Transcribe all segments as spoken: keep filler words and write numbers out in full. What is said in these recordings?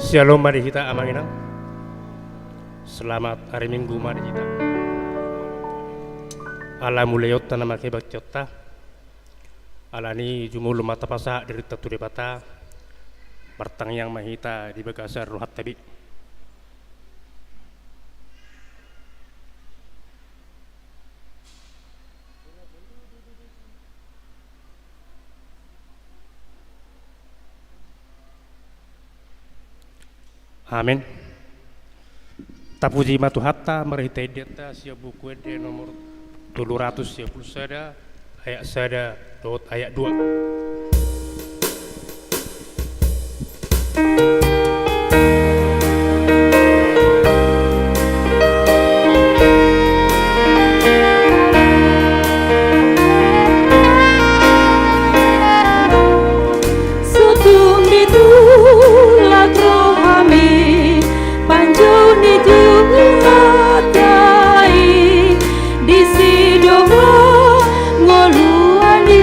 Syalom ma di hita amang inang. Selamat ari Minggu ma di hita. Ala mulaionta nama kebaktionta. Alani jumolo ma tapasahat dirinta tu Debata. Martangiang ma hita di bagasan rohanta be. Amen. Tapuji ma Tuhanta marhite endenta sian Buku Ende nomor tolu ratus sia pulu sada, ayat sada dohot ayat dua. Sotung ditulak rohami, panjou ni Tuhanta i, disi do hangoluan i,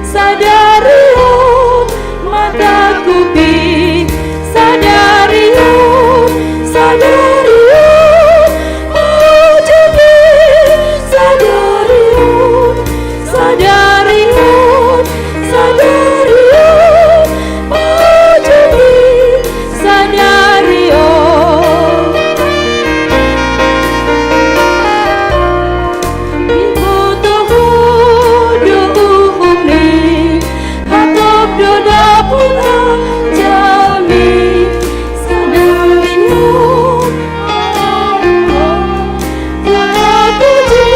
sadari on ma tangkupi, sadari on, sadari on, panjou i, sadari on, sadari on, sadari on, panjou i, sadari on. Diboto Ho do uhum ni, hatop do dapotan jamita, sadari on. Tapuji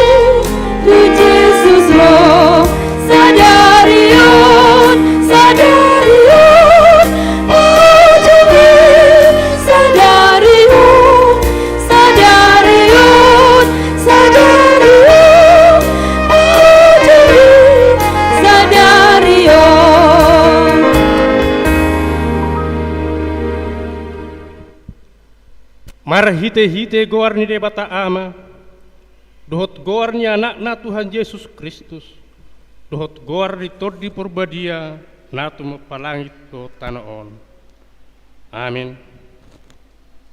tu Jesus ro, sadari on, sadari on, panjou i, sadari on, sadari on, sadari on, panjou i, sadari on. Marhitehite goar ni Debata Ama, dohot goar ni Anakna Tuhan Jesus Kristus, dohot goar ni Tondi Porbadia, na tumompa langit dohot tano on. Amen.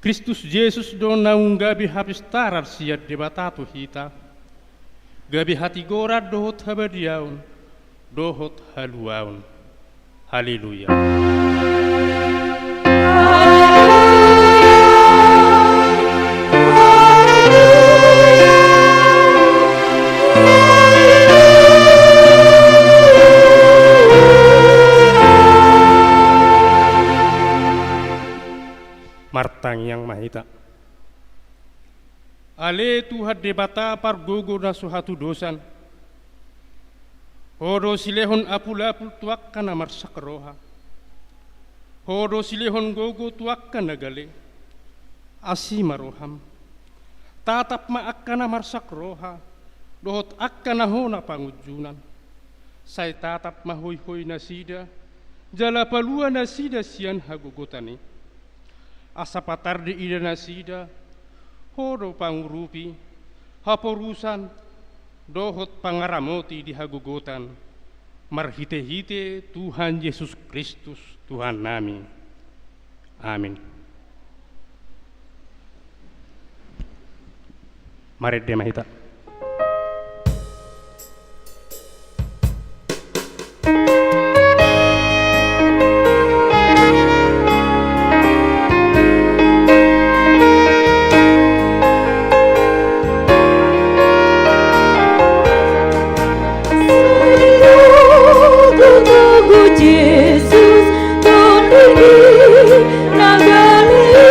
Kristus Jesus do naung gabe hapistaran sian Debata tu hita, gabe hatigoran dohot habadiaon dohot haluaon. Haleluya. Martangiang ma hita. Ale Tuhan Debata pargogo na so hatudosan, Ho do silehon apulapul tu angka na marsak roha. Ho do silehon gogo tu angka na gale. Asi ma roham. Tatap ma angka na marsak roha dohot angka na hona pangunjunan. Sai tatap ma hoihoi nasida, jala palua nasida sian hagogotan i. Asa patar diida nasida, Ho do pangurupi, haporusan, dohot pangaramoti di hagogotan, marhitehite Tuhan Jesus Kristus, Tuhannami. Amin. Marende ma hita. Jesus, Tondi ni na gale.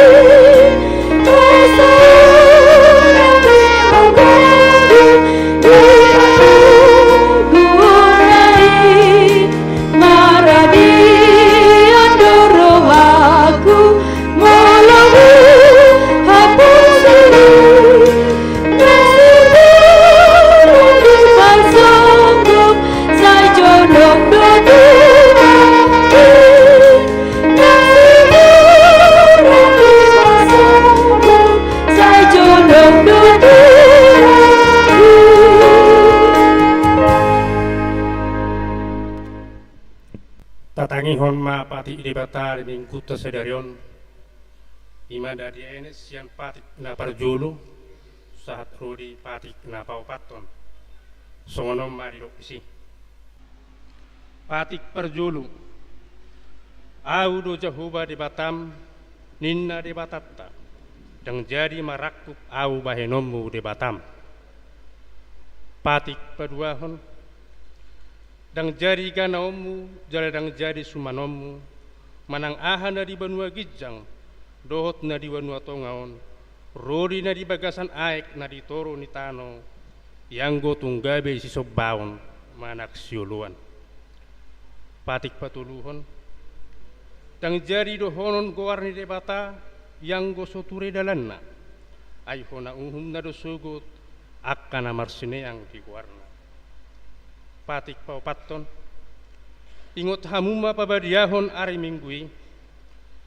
Tatangihon ma patik Debata di Minggunta sadari on. I ma na dienet sian patik na parjolo sahat ro di patik na paopathon. Songon on ma didok disi. Patik parjolo. Ahu do Jahowa Debatam, ninna Debatanta. Ndang jadi marangkup ahu bahenonmu Debatam. Patik paduahon. Ndang jadi ganaonmu jala ndang jadi sumanonmu, manang aha na di banua ginjang dohot na di banua tonga on, ro di na di bagasan aek na di toru ni tano, ianggo tung gabe sisombaon manang sioloan. Patik patoluhon. Ndang jadi dohonon goar ni Debata ianggo so ture dalanna, ai hona uhumna do sogot angka na marsineang di goarna. Patik paopathon. Ingot hamu ma pabadiahon ari Minggu i,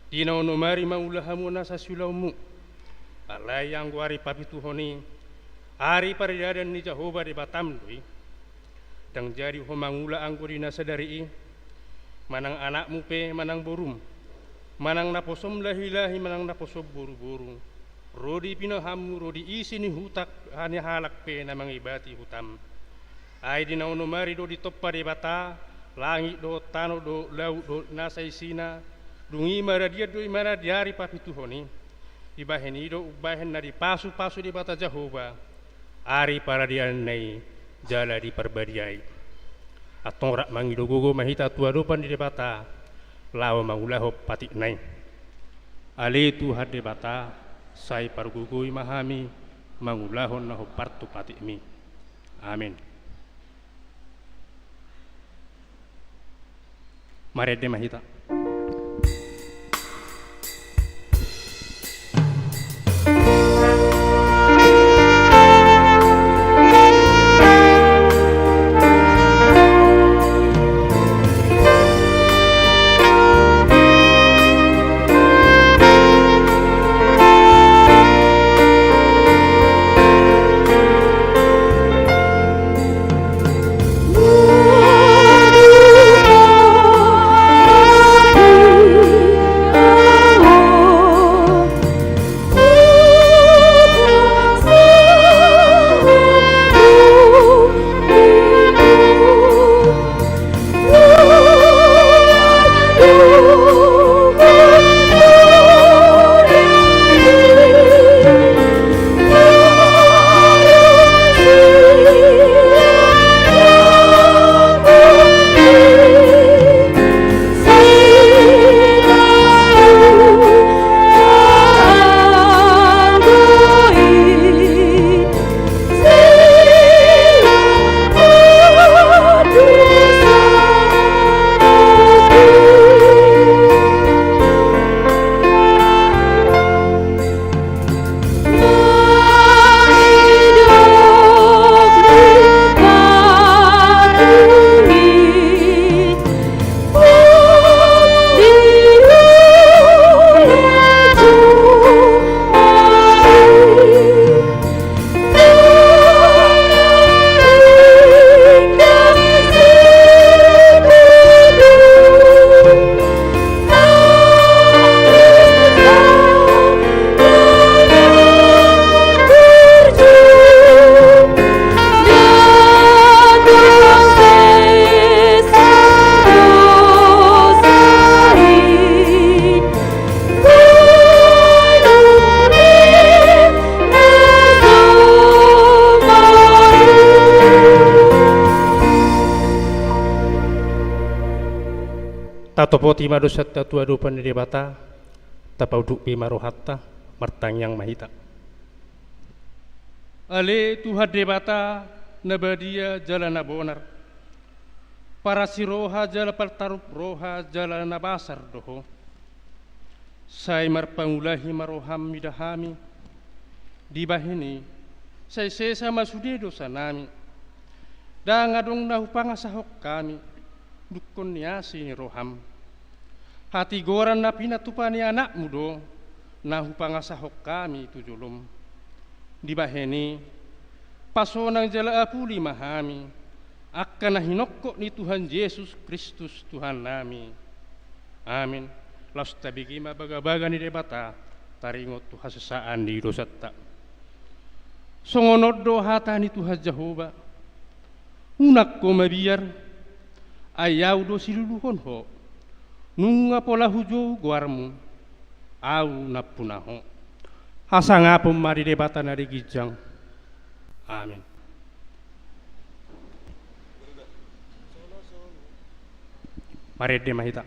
di na onom ari mangula hamu nasa siulaonmu. Alai anggo ari papituhon i, ari paradadan ni Jahowa Debatam do i. Ndang jadi ho mangula anggo di na sadari i, manang anakmu pe manang borum, manang naposom lahilahi manang naposom boruboru, ro di pinahanmu ro di isi ni huta ni halak pe na mangibati hutam. Ai di na onom ari do ditompa Debata langit dohot tano dohot laut dohot nasa isina, dung i maradian do ibana di ari papituhon i. Dibahen i do umbahen na dipasupasu Debata Jahowa ari paradianna i jala diparbadiai. Antong rap mangido gogo ma hita tu adopan ni Debata laho mangulahon patikna i. Ale Tuhan Debata, sai pargogoi ma hami mangulahon na hombar tu patikmi. Amen. Marende ma hita. Tatopoti ma dosanta tu adopan ni Debata, tapaunduk be ma rohanta, martangiang ma hita. Ale Tuhan Debata, na badia jala na bonar, parasi roha jala partarup roha jala na basar do Ho. Sai marpangulahi ma roham mida hami, dibahen i, sai sesa ma sude dosanami. Ndang adong na hupangasahon hami, dungkon ni asi ni roham. Hatigoran na pinatupa ni Anakmu do, na hupangasahon hami tu jolom. Dibahen i, pasonang jala apuli ma hami, angka na hinongkop ni Tuhan Jesus Kristus Tuhannami. Amen. Laos tabege ma bagabaga ni Debata. taringot tu hasesaan ni dosanta. Songon on do hata ni Tuhan Jahowa: Unang ho mabiar, ai Ahu do siluluhon ho. Nunga pola hujou goarmu, Ahu nampuna ho. Hasangapon ma di Debata na di ginjang. Amen. Marende ma hita.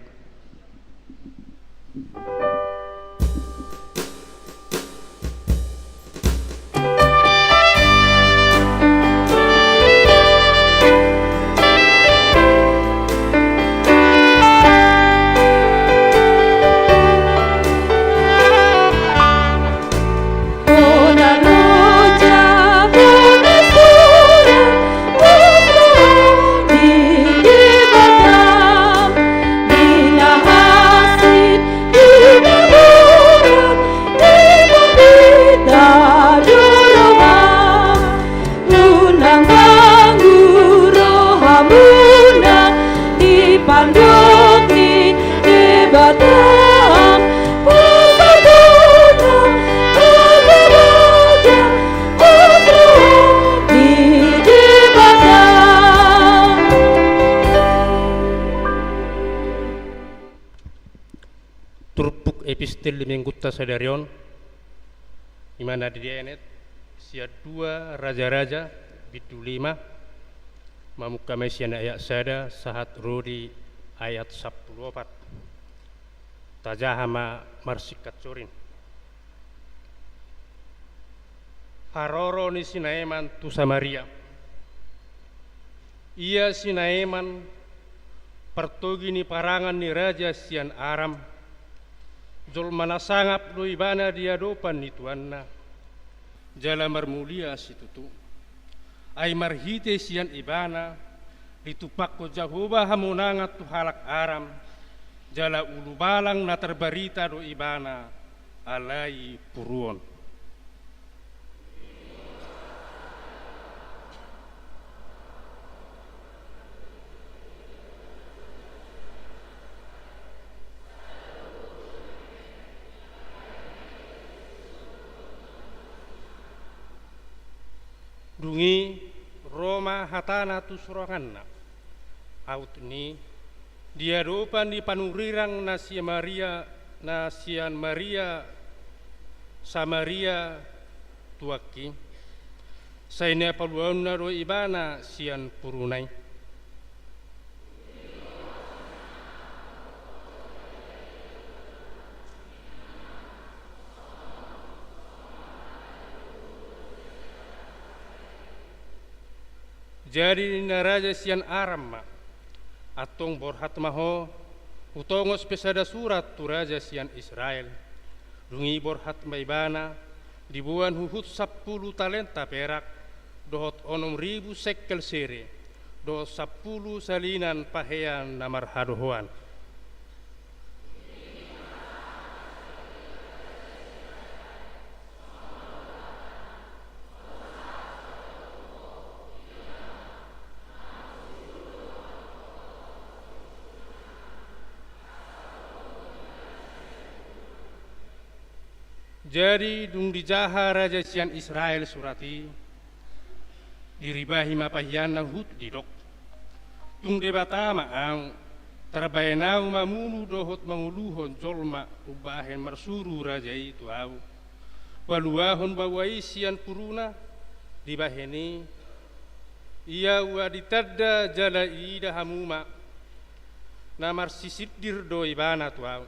Unang ganggu rohamuna di pandok ni Debata, pasabotna raja-raja, on roha ni Debata. Turpuk epistel di minggunta sadari on, i ma na dienet sian dua Raja-raja bindu lima, mamungka ma i sian ayat sada sahat ro di ayat sampulu opat. Tajaha ma marsingkat sorin. Haroro ni si Naeman tu Samaria. Ia si Naeman, partogi ni parangan ni raja sian Aram, jolma na sangap do ibana di adopan ni tuanna, jala marmulia situtu. Ai marhite sian ibana, ditumpakkon Jahowa hamonangan tu halak Aram, jala ulubalang na tarbarita do ibana, alai puruon. Dung i ro ma hatana tu suranganna, aut ni di adopan ni panurirang na sian Maria, na sian Maria Samaria tuangki, sai na paluaonna do ibana sian puruna i. Jadi ninna raja sian Aram ma: Antong borhat ma ho, hutongos pe sada surat tu raja sian Israel. Dung i borhat ma ibana, diboan huhut sampulu talenta perak, dohot onom ribu sekel sere, dohot sampulu salinan pahean na marhadohoan. Jadi dung dijaha raja sian Israel surat i, diribahi ma pahianna huhut didok: Tung Debata ma ahu, tarbaen ahu mamunu dohot mangoluhon jolma umbahen marsuru raja i tu ahu. Paluahon baoa i sian puruna. Dibahen i, ia ua ditanda jala iida hamu ma, na marsisindir do ibana tu ahu.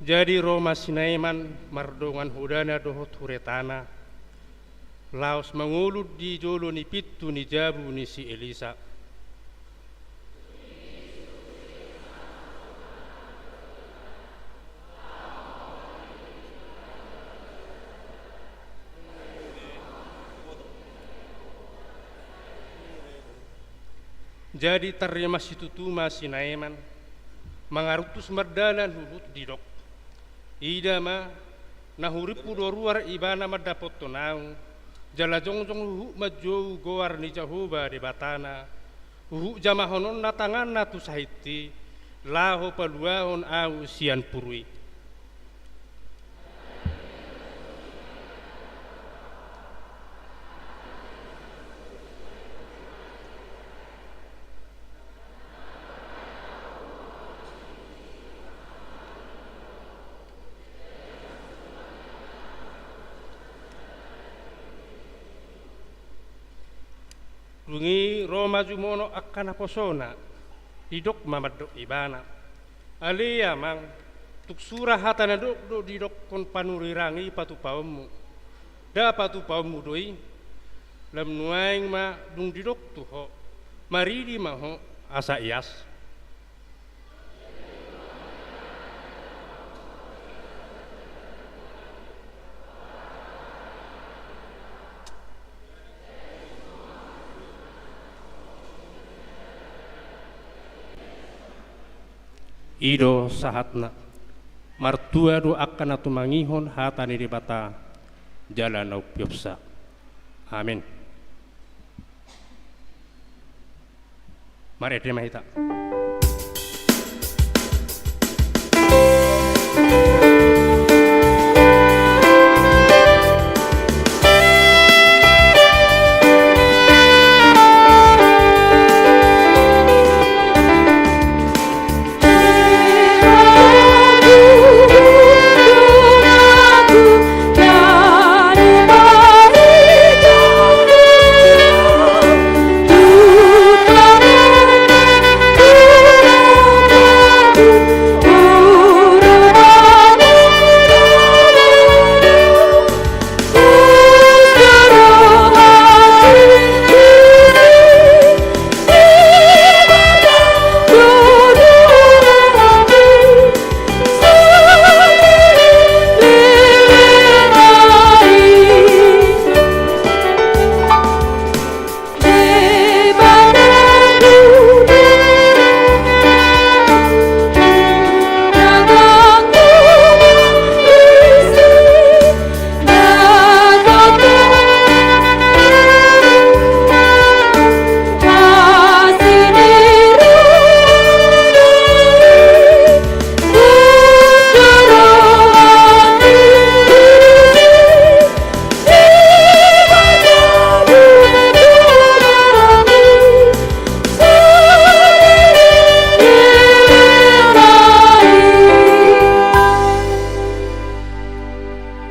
Jadi ro ma si Naeman mardongan hodana dohot huretana, laos mangolu di jolo ni pintu ni jabu ni si Elisa. Jadi tarrima situtu ma si Naeman, mangaruntus mardalan huhut didok: Ida ma, na hurimpu do ruar ibana mandapothon ahu, jala jongjong huhut manjou goar ni Jahowa Debatana, huhut jamahononna tanganna tu sahitki, laho paluahon ahu sian puru i. Dung i ro ma jumonok angka naposona, didok ma mandok ibana: Ale amang, tung sura hata na dokdok didokkon panurirang i patupaonmu. Nda patupaonmu do i? Lam nuaeng ma dung didok tu ho, maridi ma ho asa ias. I do sahatna. Martua do angka na tumangihon hata ni Debata jala na umpeopsa. Amen. Marende ma hita.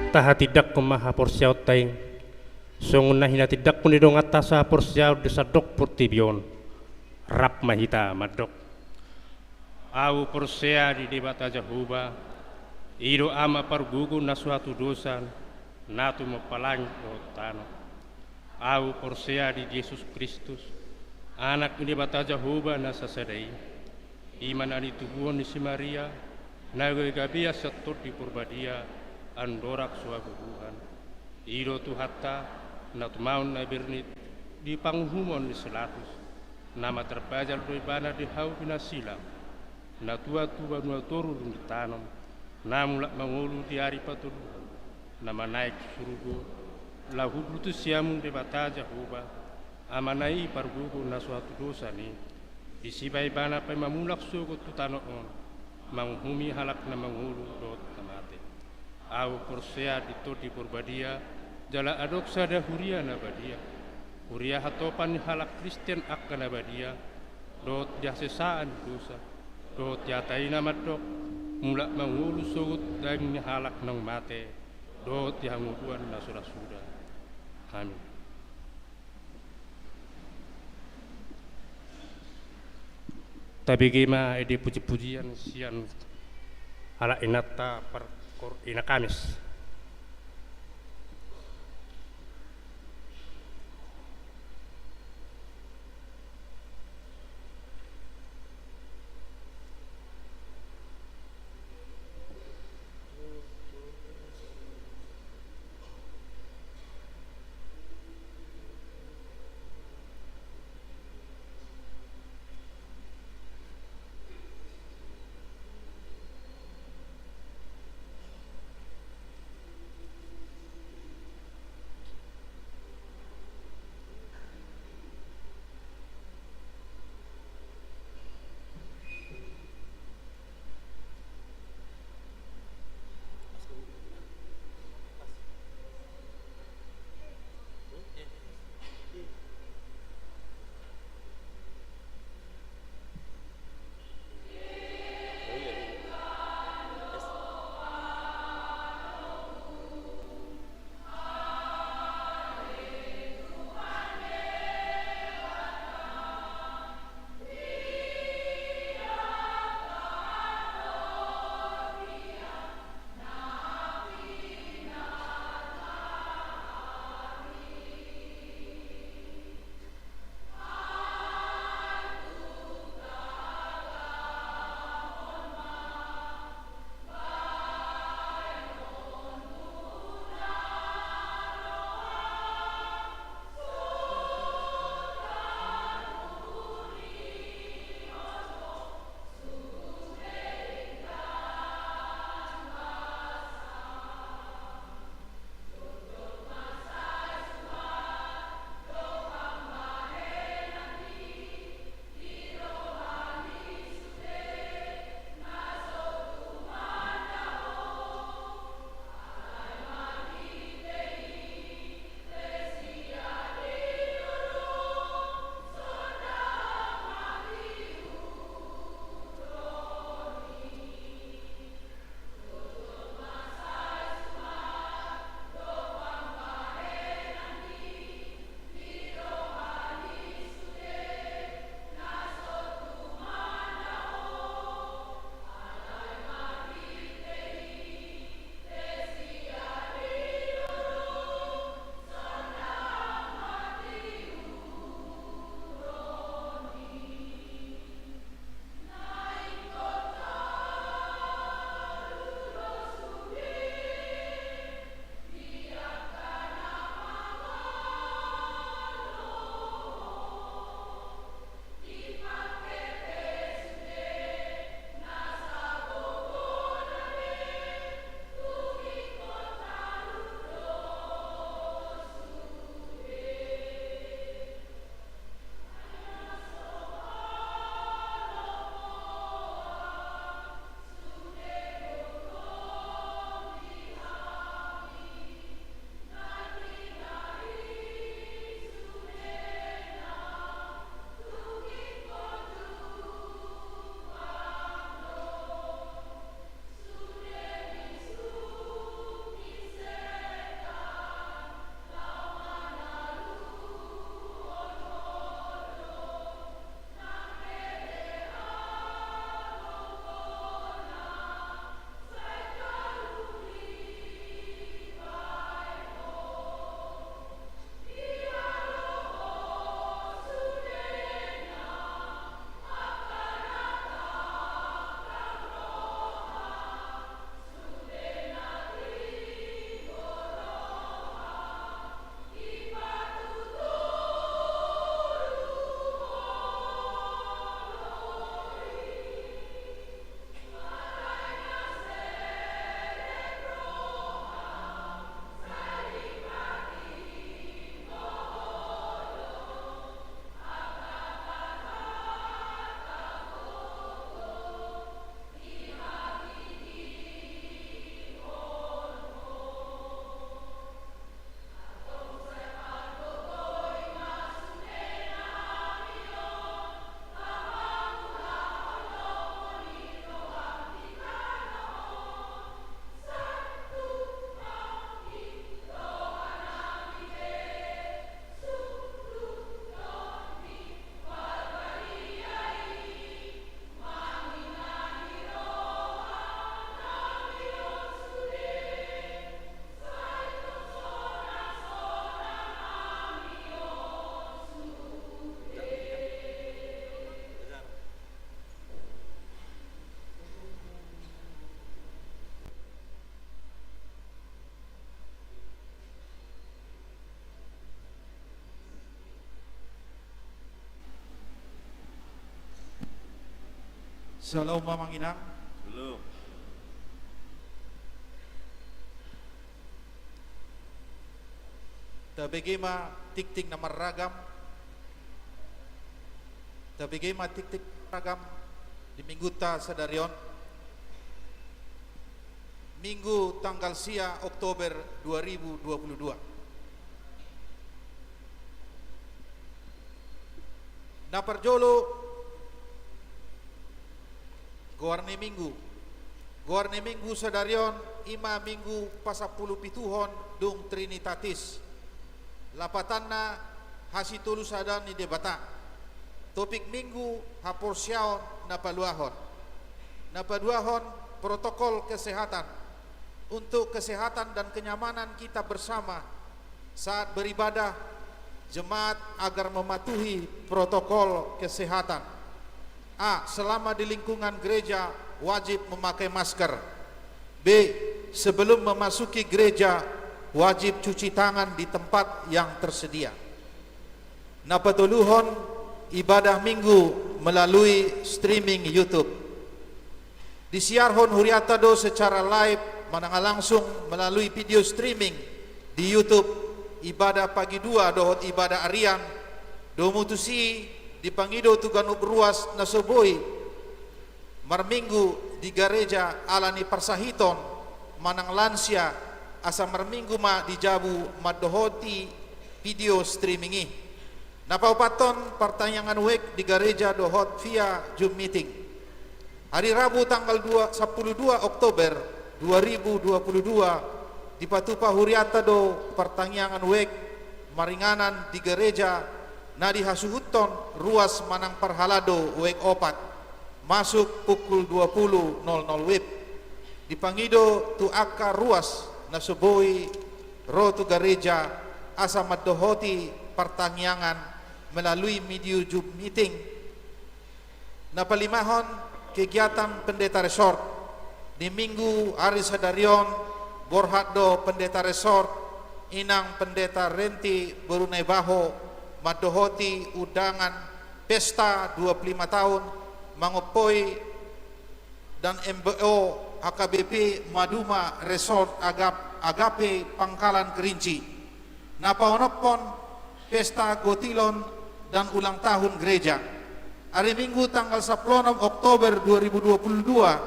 Tahatindangkon ma haporseaonta i, songon na hinatindangkon ni donganta sahaporseaon di sandok portibi on. Rap ma hita mandok: Ahu porsea di Debata Jahowa, i do Ama pargogo na so hatudosan, na tumompa langit dohot tano. Ahu porsea di Jesus Kristus, Anak ni Debata Jahowa na sasada i, i ma na nitubuhon ni si Maria, na gabe gabean sian Tondi Porbadia, andorang so hagogohan. I do Tuhanta, na tumaon na bernit di panguhumon ni si Latus, na matarbajal do ibana di hau binasilang, na tuat tu banua toru dung ditanom, na mulak mangolu di ari patoluhon, na manaek tu surgo, laho hundul tu siamun Debata Jahowa, Amana i pargogo na so hatudosan i. Disi ma ibana paima mulak sogot tu tano on, manguhumi halak na mangolu dohot na mate. Ahu porsea di Tondi Porbadia, jala adong sada huria na badia. Huria hatopan ni halak Kristen angka na badia, dohot di hasesaan ni dosa, dohot di hata i na mandok, mulak mangolu sogot daging ni halak naung mate, dohot di hangoluan na so ra suda. Amin. Tabege ma ende pujipujian sian halak inanta parkoor Ina Kamis. Shalom, Amang Inang. Shalom. Tabege ma tingting na marragam. Tabege ma tingting na marragam di minggunta sadari on. Minggu tanggal sia Oktober dua ribu dua puluh dua. Na parjolo, goar ni minggu. Goar ni minggu sadari on i ma minggu pasampulupituhon dung Trinitatis. Lapatanna, hasitolusadan ni Debata. Topik minggu, haporseaon na paluahon. Na paduahon, protokol kesehatan. Untuk kesehatan dan kenyamanan kita bersama saat beribadah, jemaat agar mematuhi protokol kesehatan. A. Selama di lingkungan gereja, wajib memakai masker. B. Sebelum memasuki gereja, wajib cuci tangan di tempat yang tersedia. Na patoluhon, ibadah Minggu melalui streaming YouTube. Disiarhon hurianta do secara live manang langsung melalui video streaming di YouTube, ibadah pagi dua dohot ibadah arian. Domu tusi, dipangido tu ganup ruas na so boi marminggu di gareja ala ni parsahiton manang lansia, asa marminggu ma di jabu mandohoti video streaming i. Na paopathon, partangiangan wijk di gareja dohot via Zoom meeting. Ari Rabu tanggal dua, sampulu dua Oktober dua ribu dua puluh dua, dipatupa hurianta do partangiangan wijk maringanan di gareja na dihasuhuthon ruas manang parhalado wijk opat, masuk pukul dua puluh nol nol wib. Dipangido tu angka ruas na so boi ro tu gareja asa mandohoti partangiangan melalui video Zoom meeting. Na palimahon, kegiatan pendeta resort. Di minggu ari sadari on, borhat do pendeta resort, inang pendeta Renti boru Naibaho, mandohoti undangan pesta dua puluh lima tahun mangompoi dan M B O H K B P Maduma Resort Agap-, Agape Pangkalan Kerinci. Na paonomhon, pesta gotilon dan ulang tahun gereja. Ari Minggu tanggal sampulu onom Oktober dua ribu dua puluh dua,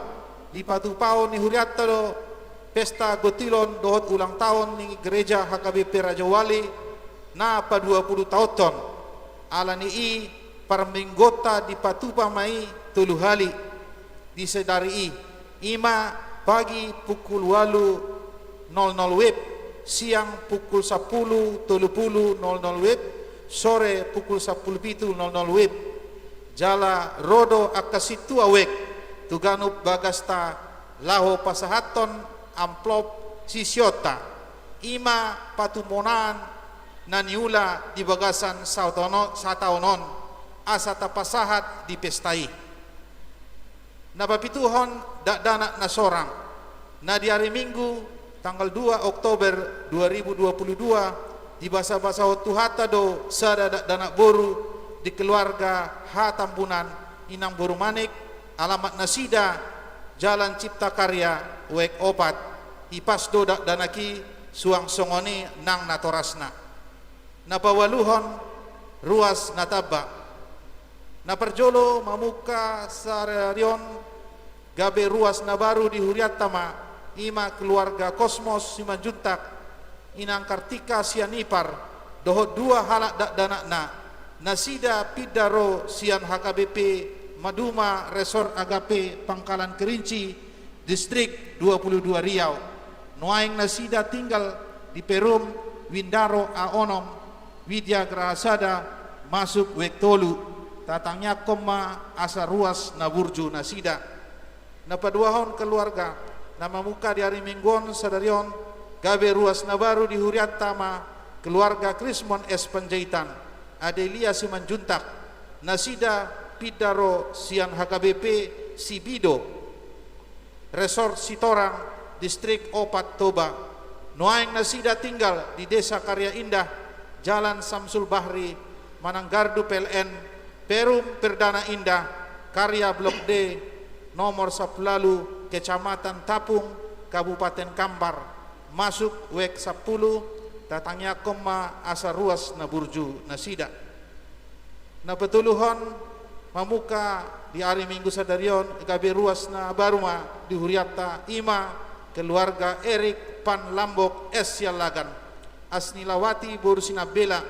dipatupaon ni hurianta do pesta gotilon dohot ulang tahun ni gereja H K B P Rajawali na paduapuluh taonhon. Ala ni i, parmingguonta dipatupa ma i tolu hali di sadari i, i ma pagi pukul ualu nol nol wib, siang pukul sampulu tolu pulu nol nol wib, sore pukul sampulu pitu nol nol wib. Jala ro do angka sintua wijk tu ganup bagasta laho pasahathon amplop siseonta, i ma patumonaan na niula di bagasan sataon-, sataon on, asa tapasahat di pesta i. Na papituhon, dakdanak na sorang. Na di ari Minggu tanggal dua Oktober dua ribu dua puluh dua, dibasabasahon Tuhanta do sada dakdanak boru di keluarga Hatambunan, inang boru Manik, alamat nasida Jalan Cipta Karya wijk opat. Hipas do dakdanak i, suang songon i nang natorasna. Na paualuhon, ruas na tamba. Na parjolo, mamungka sadari on gabe ruas na baru di hurianta ma, i ma keluarga Kosmos Simanjuntak, inang Kartika Sianipar, dohot dua halak dakdanakna, nasida pinda ro sian H K B P Maduma Resort Agape Pangkalan Kerinci, Distrik dua puluh dua Riau. Nuaeng nasida tinggal di Perum, Windaro A onom, Widya Graha sada, masuk wijk tolu. Tatangiangkon ma asa ruas na burju nasida. Na paduahon, keluarga na mamungka di ari Minggu on sadari on gabe ruas na baru di hurianta ma keluarga Krismon S Panjaitan, Adelia Simanjuntak, nasida pinda ro sian H K B P Sibido, Resort Sitorang, Distrik opat Toba. Nuaeng nasida tinggal di Desa Karya Indah, Jalan Samsul Bahri, manang gardu P L N, Perum Perdana Indah, Karya Blok D, nomor sampulu ualu, Kecamatan Tapung, Kabupaten Kampar, masuk wijk sampulu, tatangiangkon ma asa ruas na burju nasida. Na patoluhon, mamungka di ari Minggu sadari on, gabe ruas na baru ma di hurianta, i ma keluarga Erik Panlambok S. Siallagan, Asnilawati boru Sinambela,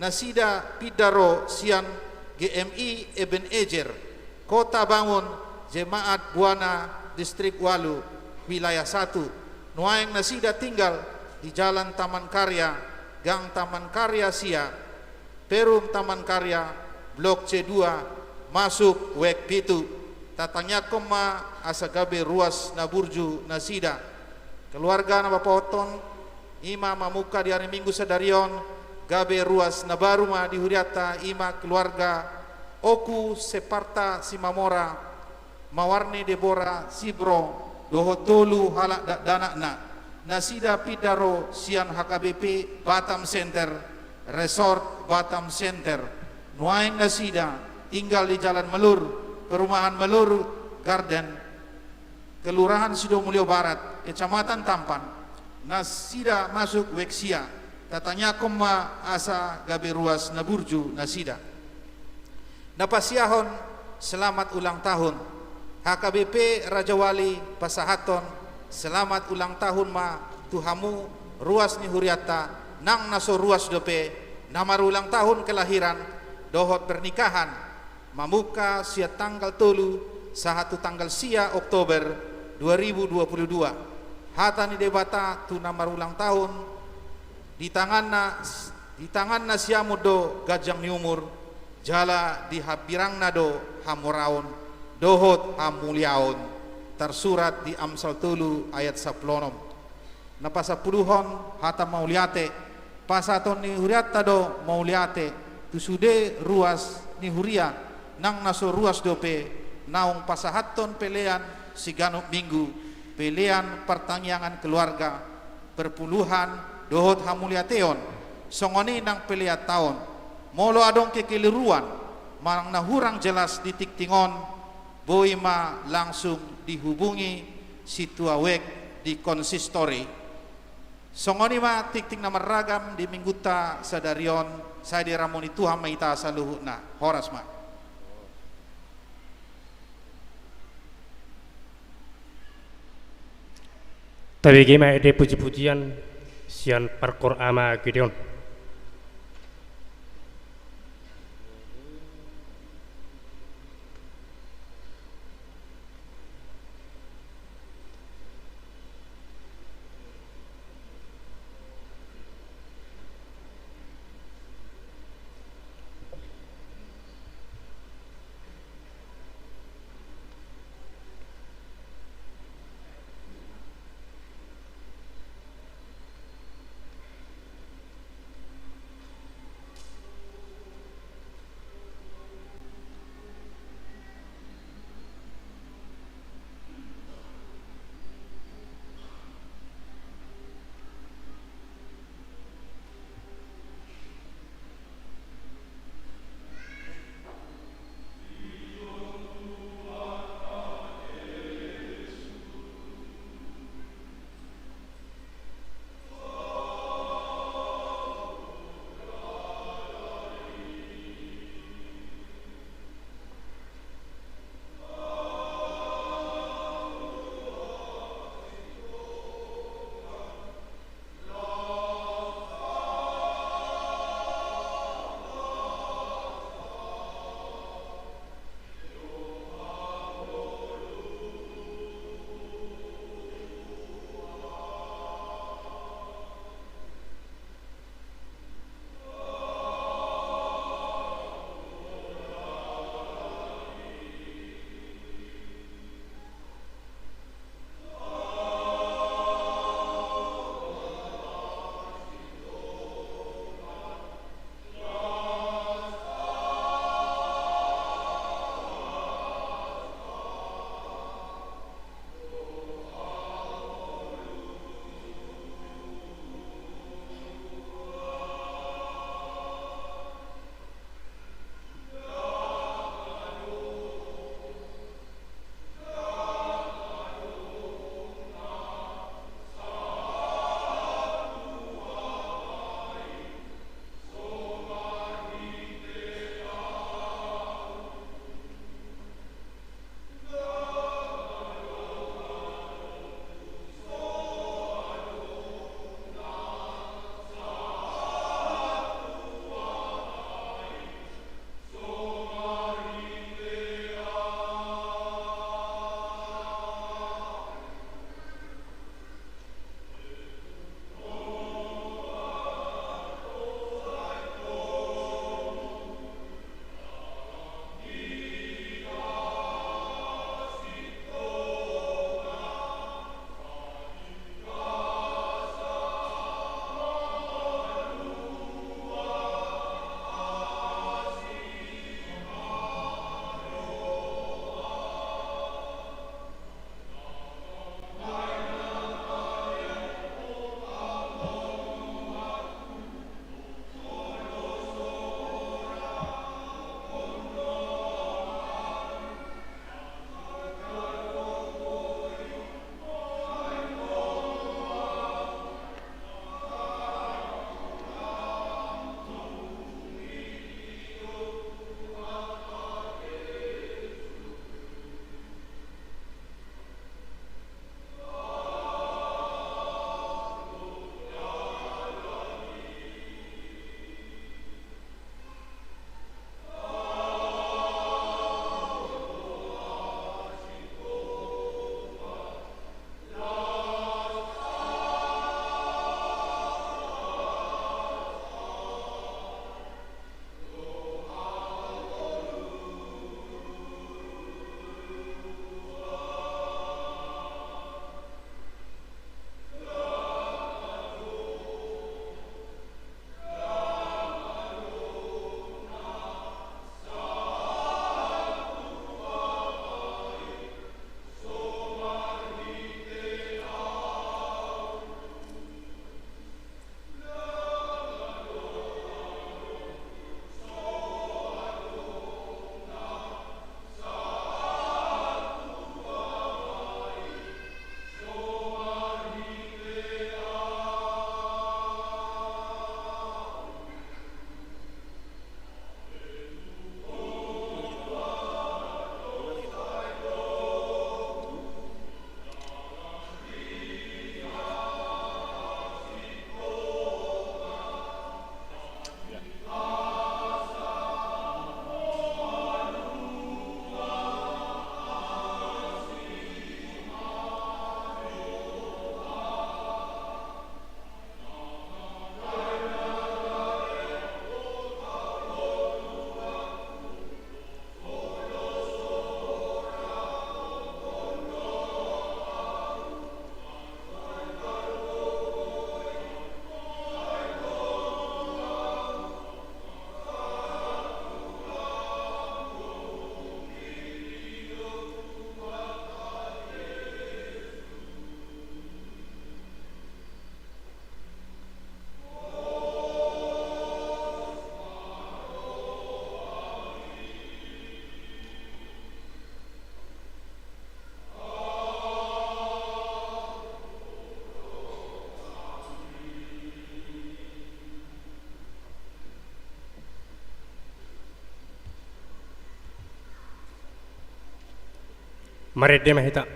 nasida pinda ro sian G M I Eben Ezer, Kota Bangun, Jemaat Buana, Distrik ualu, Wilayah satu. Nuaeng nasida tinggal di Jalan Taman Karya, Gang Taman Karya sia, Perum Taman Karya, Blok C dua, masuk wijk pitu. Tatangiangkon ma asa gabe ruas na burju nasida. Keluarga na paopathon, i ma mamungka di ari Minggu sadari on, gabe ruas na baru ma di hurianta, i ma keluarga Oku Separta Simamora, Mawarni Debora Sibro, dohot tolu halak dakdanakna, nasida pinda ro sian H K B P Batam Center, Resort Batam Center. Nuaeng nasida tinggal di Jalan Melur, Perumahan Melur Garden, Kelurahan Sidomulyo Barat, Kecamatan Tampan, nasida masuk wijk sia. Tatangiangkon ma asa gabe ruas na burju nasida. Na pasiahon selamat ulang tahun, H K B P Rajawali pasahathon selamat ulang tahun ma tu hamu, ruas ni hurianta, nang na so ruas dope, na marulang tahun kelahiran dohot pernikahan, mamungka sian tanggal tolu sahat tu tanggal sia Oktober dua ribu dua puluh dua. Hata ni Debata tu na marulang tahun, di tanganna, di tanganna siamun do ganjang ni umur, jala di hambirangna do hamoraon dohot hamuliaon, tarsurat di Amsal tolu ayat sampulu onom. Na pasampuluhon, hata mauliate. Pasahaton ni hurianta do mauliate tu sude ruas ni huria, nang na so ruas dope, naung pasahathon pelean siganup minggu, pelean partangiangan keluarga, perpuluhan, dohot hamuliateon, songon i nang pelean taon. Molo adong kekeliruan manang na hurang jelas di tingting on, boi ma langsung dihubungi sintua wijk di konsistori. Songon i ma tingting na marragam di minggunta sadari on, sai diramoti Tuhan ma hita saluhutna. Horas ma. Tabege ma ende pujipujian sian parkoor Ama Gideon. Marende ma hita.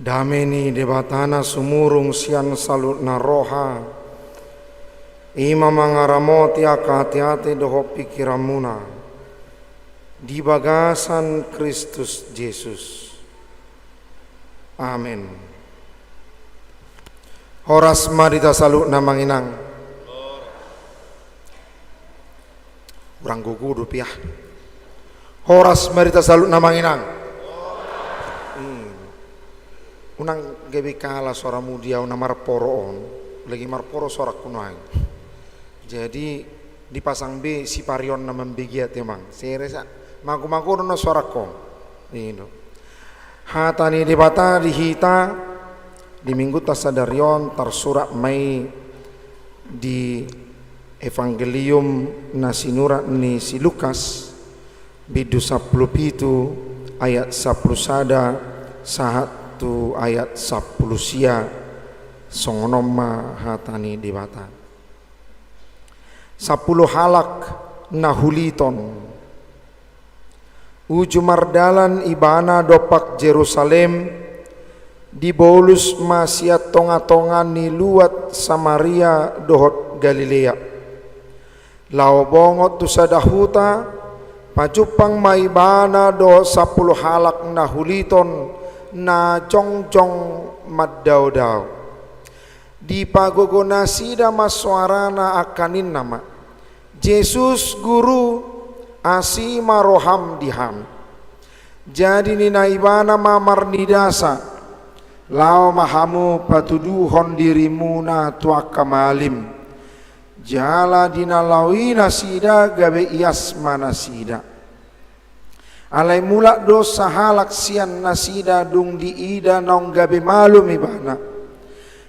Dame ni Debata na sumurung sian saluhutna roha, i ma mangaramoti angka ateate dohot pingkiranmuna di bagasan Kristus Jesus. Amen. Horas ma di hita saluhutna, Amang Inang. Hurang gogo dope ah. Horas ma di hita saluhutna, Amang Inang. Hmm. Unang gabe kalah soramu di au na marporo on. Lagi marporo soarangku nuaeng. Jadi dipasang be siparion na mambege ate, Amang. Sere sa. Mago-mago do na soarangku on. I do. Hata ni Debata di hita di Mingguta sadari on tarsurat ma i di Evangelium na sinurat ni si Lukas, bindu sampulu pitu, ayat sampulu sada sahat tu ayat sampulu sia. Songon on ma hata ni Debata. Sampulu halak na huliton. Uju mardalan ibana dompak Jerusalem, dibolus ma sian tonga-tonga ni luat Samaria dohot Galilea. Laho bongot tu sada huta, pajumpang ma ibana dohot sampulu halak na huliton na jongjong mandao-dao. Dipagogo nasida ma soarana angka ninna ma: Jesus, Guru, asi ma roham di hami. Jadi ninna ibana ma marnidasa: Laho ma hamu patuduhon dirimuna tu angka malim. Jala di na laho i nasida gabe ias ma nasida. Alai mulak do sahalak sian nasida dung diida naung gabe malum ibana.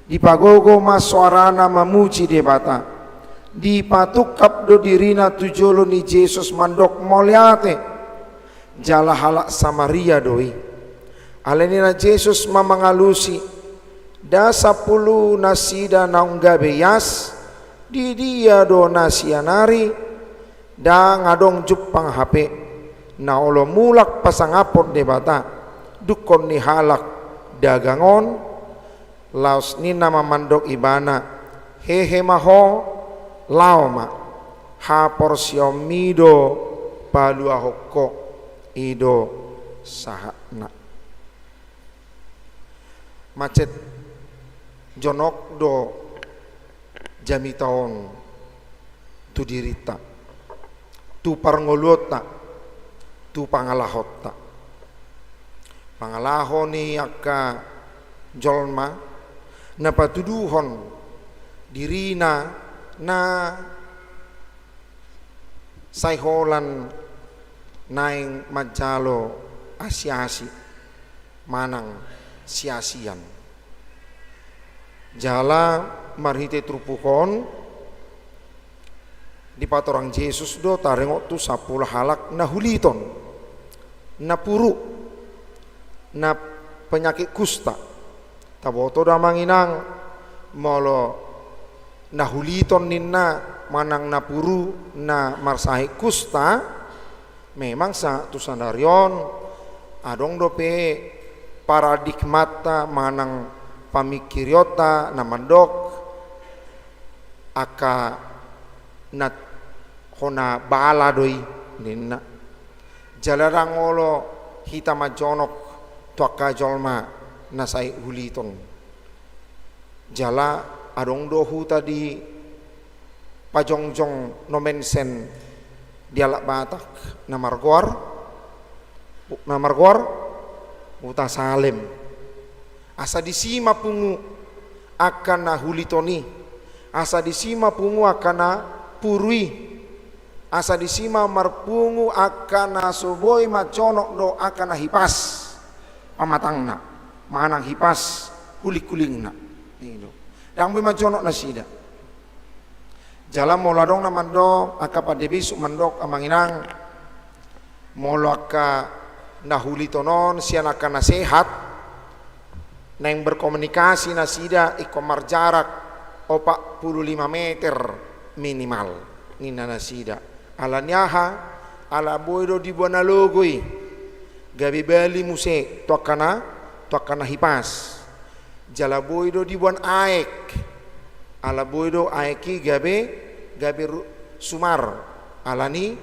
Dipagogo ma soarana mamuji Debata. Dipatungkap do dirina tu jolo ni Jesus mandok mauliate. Jala halak Samaria do i. Alai ninna Jesus ma mangalusi: Nda sampulu nasida naung gabe ias? Di dia do na sian ari? Ndang adong jumpang hape na olo mulak pasangaphon Debata, dungkon ni halak dagang on? Laos ninna ma mandok ibana: Hehe ma ho, laho ma, haporseaonmi do paluahon ho. I do sahatna. Macet jonok do jamita on tu dirinta, tu parngoluonta, tu pangalahonta. Pangalaho ni angka jolma na patuduhon dirina na sai holan naeng manjalo asi-asi manang siasian. Jala marhite turpuk on dipatorang Jesus do taringot tu sampulu halak na huliton, na puru, na penyakit kusta. Taboto do amang inang, molo na huliton ninna manang na puru na marsahit kusta, memang sa tu sadari on adong dope paradigmanta manang pamingkirionta na mandok angka na hona bala do i ninna. Jala ndang olo hita manjonok tu angka jolma na sai huliton. Jala adong do huta di pajongjong Nomensen di halak Batak na margoar, na margoar Huta Salem. Asa disi ma pungu angka na huliton i. Asa disi ma pungu angka na puru i. Asa disi ma marpungu angka na so boi manjonok do angka na hipas pamatangna, manang hipas hulingkulingna. I do. Ndang boi manjonok nasida. Jala molo adong na mandok, angka pande bisuk mandok, amang inang, molo angka na huliton on sian angka na sehat, naeng berkomunikasi nasida ingkon marjarak opat pulu lima meter minimal, ninna nasida. Ala ni aha? Ala boi do diboan alogo i gabe bali muse tu angka na, tu angka na hipas. Jala boi do diboan aek. Ala boi do aek i gabe, gabe ru-, sumar ala ni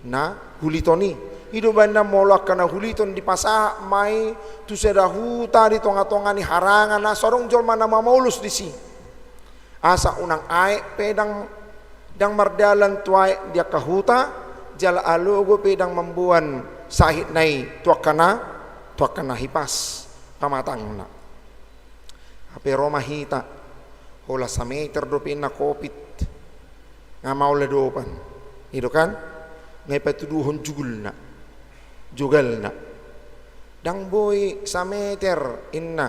na huliton i. I do umbahen na molo angka na huliton dipasahat ma i tu sada huta di tongatonga ni harangan, asa adong jolma na mamolus disi. Asa unang aek pe ndang, ndang mardalan tu aek di angka huta, jala alogo pe ndang mamboan sahitna i tu angka na, tu angka na hipas pamatangna. Hape ro ma hita, holan sameter dope inna kopit, nga maol adopan. I do kan? Nga ipatuduhon jugulna, jogalna. Ndang boi sameter inna.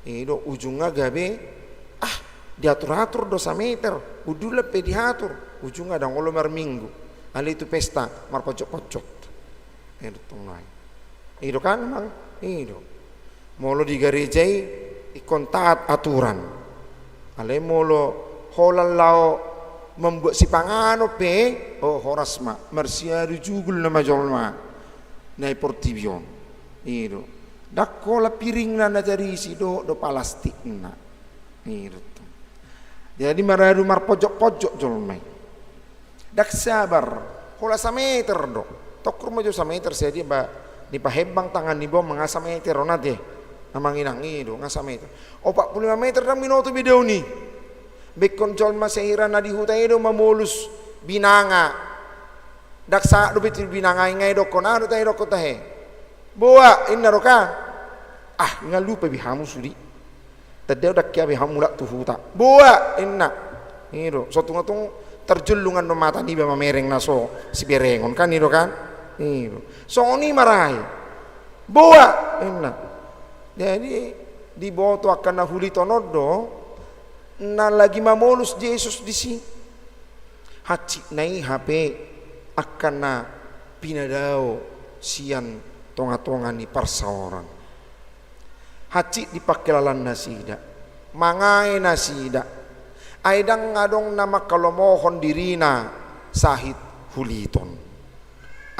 I do ujungna gabe, ah, diatur-atur do sameter, undulan pe diatur, ujungna ndang olo marminggu. Alai tu pesta marpojot-pojot. I do tong nai. I do kan, Mang? I do. Molo di gareja i ingkon taat aturan. Alai molo holan laho mambuat sipanganon pe, oh, horas ma, marsiadu jugul nama jolma na i portibi on. I do. Ndang holan piringna na tarisi dohot do palastikna. I do. Jadi maradu marpojot-pojot jolma i. Ndang sabar, holan sameter do. Tongkur ma jo sameter, sadia ba nipahembang tangan ni boan ma nga sameter on ate. Amang inang, i do, nga sameter. Opat pulu lima meter ndang binoto be daon i. Ba ingkon jolma sahira na di huta i do mamolus binanga. Ndang sahat dope tu binanga i nga idokkon aha do tahe, idokkon tahe. Boa, inna do kan. Ah, nga lupa be hamu sude. Tanda ndang hea be hamu mulak tu huta. Boa, inna. I do, so tung-tung tarjollungan do mata niba mamereng na so siberengon kan, i do kan. I do. Songon i ma ra i. Boa, inna. Jadi diboto angka na huliton on do na lagi mamolus Jesus disi. Hansit na i hape angka na pinadao sian tongatonga ni parsaoran. Hansit di pangkilalaan nasida, mangae nasida, ai ndang adong na manghalomohon dirina sahit huliton.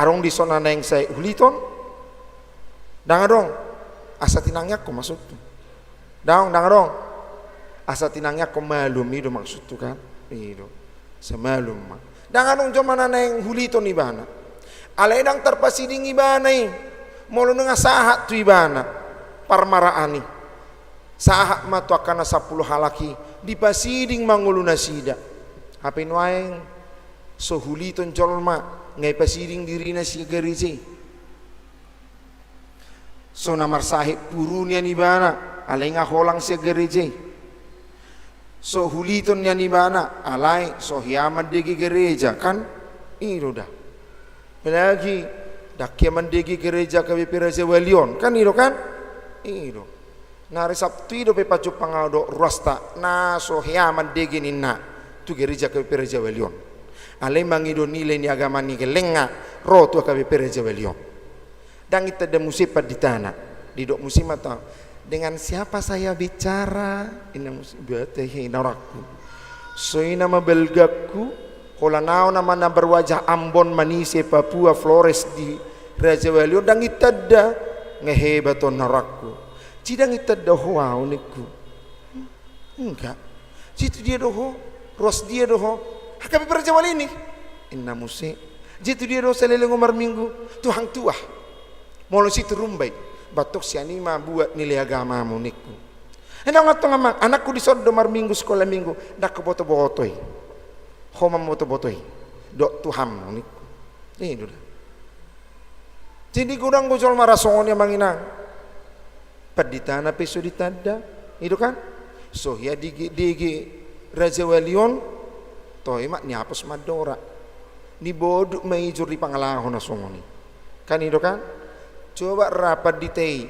Adong dison na naeng sahit huliton? Ndang adong. Asa tinangiangkon maksudhu. Ndang, ndang adong. Asa tinangiangkon malum, i do maksudhu kan? I do. Asa malum ma. Ndang adong jolma na naeng huliton ibana. Alai ndang tarpasiding ibana i. Molo nunga sahat tu ibana parmaraan i, sahat ma tu angka na sampulu halak i, dipasiding ma ngolu nasida. Hape nuaeng so huliton jolma nga ipasiding dirina sian gareja i. So na marsahit puru nian ibana, alai nga holang sian gareja i. So huliton nian ibana, alai so hea mandege gareja, kan? I do da. Apalagi ndang hea mandege gareja K B P Raja Wali on, kan i do kan? I do. Na hari Sabtu i dope pajumpang ahu dohot ruasta na so hea mandege ninna tu gareja K B P Raja Wali on. Alai mangido nilai ni agama ni gellengna ro tu K B P Raja Wali on. Ndang itanda muse panditana, didok muse ma tu ahu, "Dengan siapa saya bicara?" Inna muse, "Bah, tehe, na rohangku." So i nama balgangku, holan ahu nama na berwajah Ambon, Manise, Papua, Flores di Raja Wali on, ndang itanda. Nga hebat on harangku. Jadi ndang itanda ho ahu ningku. Enggak. Jadi tu dia do ho, ruas dia do ho. Hape pe Raja Wali ni. Inna muse. Jadi tu dia do saleleng on marminggu tu hang tuah. Molo situ rumbai. Batok sian i ma buat nilai agamamu ningku. Ndang antong amang, anakku dison do marminggu, sekolah minggu, ndang huboto-botoi. Ho ma mamboto-botoi. Dok tu hamu ningku. I do da. Jadi godang do jolma ra songon i amang inang. Panditana pe so ditanda. I do kan? So hea dege, dege Raja Wali on. Toe ma niapos mandora. Niboduk ma ijur di pangalaho na songon i. Kan i do kan? Coba ra pandita i,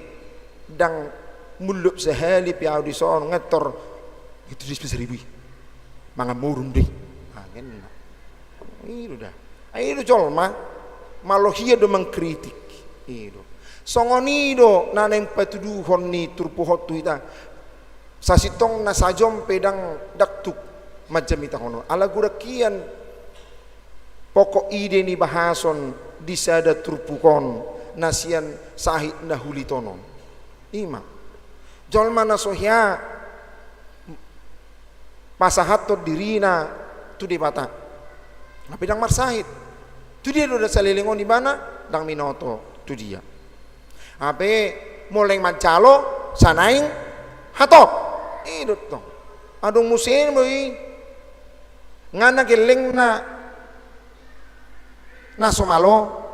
ndang mullop sahali pe ahu dison, ngetor. Itu di Pasaribu i. Mangan morum do i. Ah, ngena. I do da. Ai i do jolma. Malo hea do mangkritik. I do. Songon i do na naeng patuduhon ni turpuk on tu hita. Sasintongna sajom pe ndang, ndang tuk manjamitahon on. Ala godang hian pokok ide ni bahason di sada turpuk on na sian sahit na huliton on. I ma. Jolma na so hea pasahathon dirina tu Debata. Hape ndang marsahit. Tu dia do da saleleng on ibana, ndang binoto tu dia. Hape molo naeng manjalo, sai naeng hatop. I do tong. Adong muse do i. Nga na gellengna na so malo.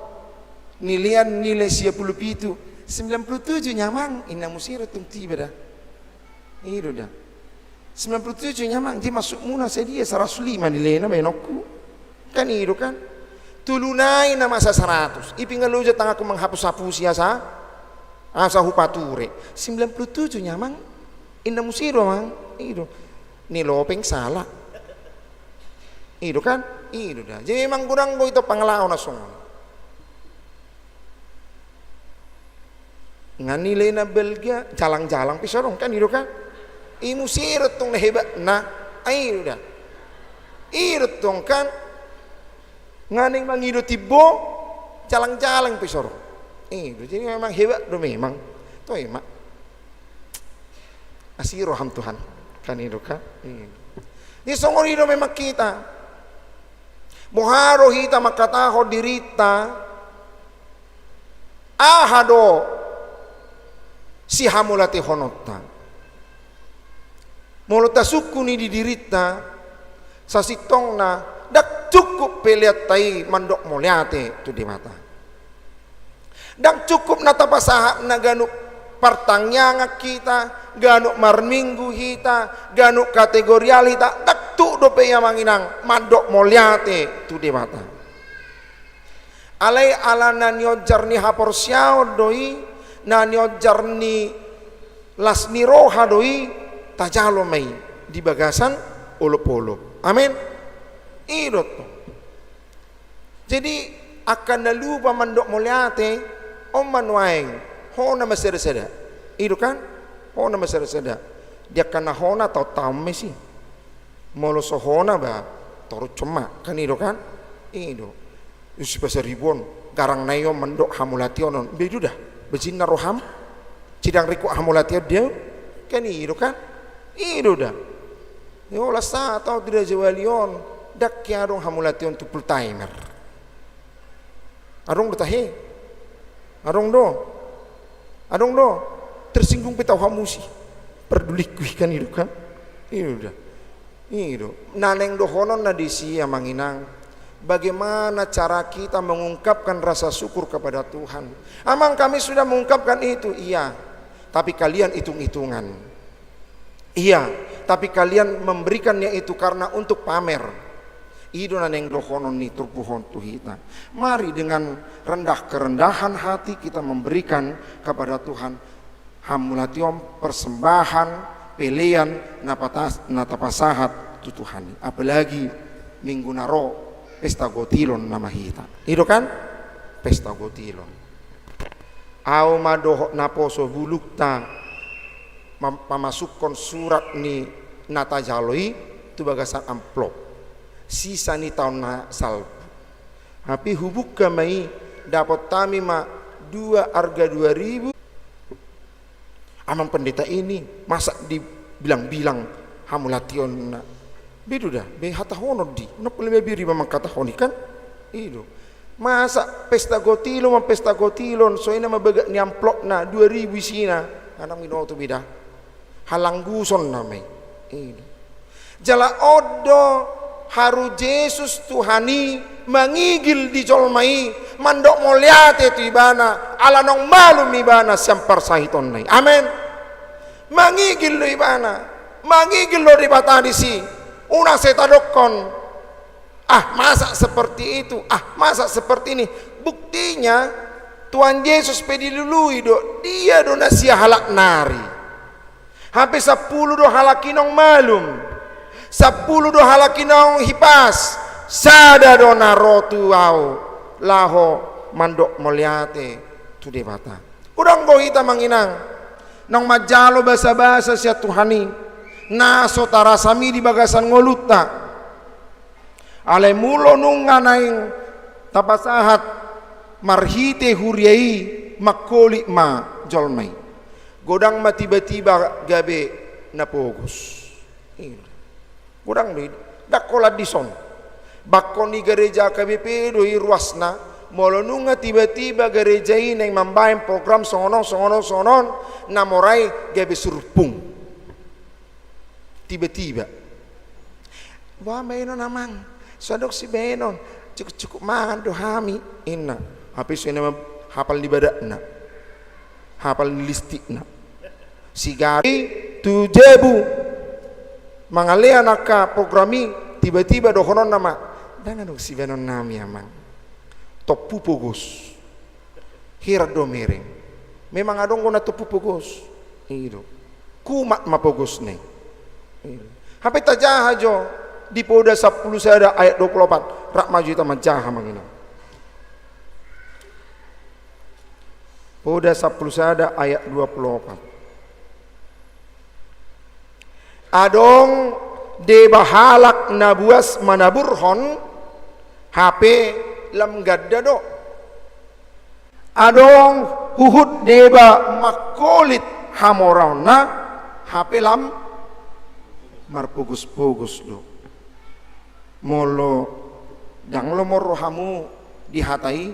Nilean nilai sia pulu pitu. Sembilan puluh tujuh nya amang, inna muse do tong tu iba da. I do da. Sembilan puluh tujuh nya amang, jadi maksudmuna sadia saratus lima nilena baenonku. Kan i do kan? Tolu nai na masa saratus. I pinggan loja tanganku manghapus-hapusi asa, asa hupature. Sembilan puluh tujuh nya amang. Inna muse do amang. I do. Ni lopeng sala. I do kan? I do da. Jadi memang godang do ito pangalaho na songon. Nga nilai na balga, jalang-jalang pe so adong kan, i do kan? I muse do tong na hebatna, ai i do da. I do tong kan? Nga naeng mangido timbo, jalang-jalang pe so adong. I do, jadi memang hebat do memang. Toe ma. Asi roham Tuhan. Kan i do kan? I do. Jadi songon i do memang hita. Boha do hita mangkatahon dirinta, aha do sihamauliatehononta. Molo tasungkun i di dirinta, sasintongna ndang cukup peleanta i mandok mauliate tu Debata. Ndang cukup na tapasahat na ganup partangiangan hita, ganup marminggu hita, ganup kategorial hita, ndang tuk dope i amang inang mandok mauliate tu Debata. Alai ala na nionjar ni haporseaon do i, na nionjar ni las ni roha do i, tajalo ma i di bagasan olop-olop. Amen. I do tong. Jadi angka na lupa mandok mauliate, on ma nuaeng, hona ma sada-sada. I do kan? Hona ma sada-sada. Di angka na hona taon-taon ma i si. Molo so hona ba, torus ma, kan i do kan? I do. Di Pasaribu on, garang nai on mandok hamauliateon on. Be i do da, bajinna roham. Cidang ringkot hamauliateon dia. Kan i do kan? I do da. Ia ola sa tau di Raja Wali on, ndang hea adong hamauliateon tu full timer. Adong do tahe? Adong do? Adong do? Tersinggung pe tau hamu si. Pardulingku i kan i do kan? I do da. I do. Na naeng dohononna disi amang inang. Bagaimana cara kita mengungkapkan rasa syukur kepada Tuhan? Amang, kami sudah mengungkapkan itu, iya. Tapi kalian hitung-hitungan. Iya, tapi kalian memberikannya itu karena untuk pamer. I do na naeng dohonon ni turpuk on tu hita. Mari dengan rendah kerendahan hati kita memberikan kepada Tuhan hamauliateon, persembahan, pelean na patas-, na tapasahat tu Tuhan i. Apalagi minggu na ro, pesta gotilon nama hita. I do kan? Pesta gotilon. Ahu ma dohot naposo bulungta mam-, mamasukhon surat ni na tajalo i tu bagasan amplop. Sisa ni taon na salpu. Hape hubuka ma i, dapot hami ma dua arga dua ribu. Amang pendeta ini, masa dibilang-bilang hamu lationna? Be do da, be hatahonon di. Nang pola be biri mamang hatahon i kan? I do. Masa pesta gotilon, ma pesta gotilon, songon i nama bagak ni amplopna, dua ribu isina. Anang minoto be da. Halangguson nama i. I do. Jala on do haru Jesus Tuhan i mangigil di jolma i, mandok mauliate tu ibana, ala naung malum ibana sian parsahitonna i. Amen. Mangigil do ibana, mangigil do Debata disi. Unang sai tadokkon, ah, masa seperti itu, ah, masa seperti ini. Buktinya, Tuhan Jesus pe dilului do, dia do na siahalak nari. Hape sampulu do halak i naung malum, sampulu do halak i naung hipas, sada do na ro tu ahu, laho mandok mauliate tu Debata. Godang do hita amang inang, naung manjalo basabasa sian Tuhan i, na so tarasam i di bagasan ngolunta. Alai molo nunga naeng tapasahat marhite huria i, mangkolit ma jolma i. Godang ma tiba-tiba gabe na pogos. I do. Godang do i, ndang holan dison. Bangko ni gareja H K B P do i ruasna, molo nunga tiba-tiba gareja i naeng mambahen program songon on, songon on, songon on, na mora i gabe surpung. Tiba-tiba. Boha baenon amang, so adong sibaenon, cukup-cukup mangan do hami, inna. Hape so inna ma hapal ni badanna, hapal ni listikna. Sigari tu jabu, mangalean angka program i, tiba-tiba dohononna ma, ndang adong sibaenon nami amang. Tompu pogos. Heran do mereng. Memang adong do na tompu pogos. I do. Kumat ma pogosna i. I do. Hape tajaha jo di Poda sampulu sada ayat dua pulu opat. Rap ma jo hita manjaha amang inang. Poda sampulu sada ayat dua pulu opat. Adong deba halak na buas manaburhon, hape lam ganda do. Adong huhut deba mangkolit hamoraonna, hape lam marpogos-pogos do. Molo ndang lomo rohamu di hata i,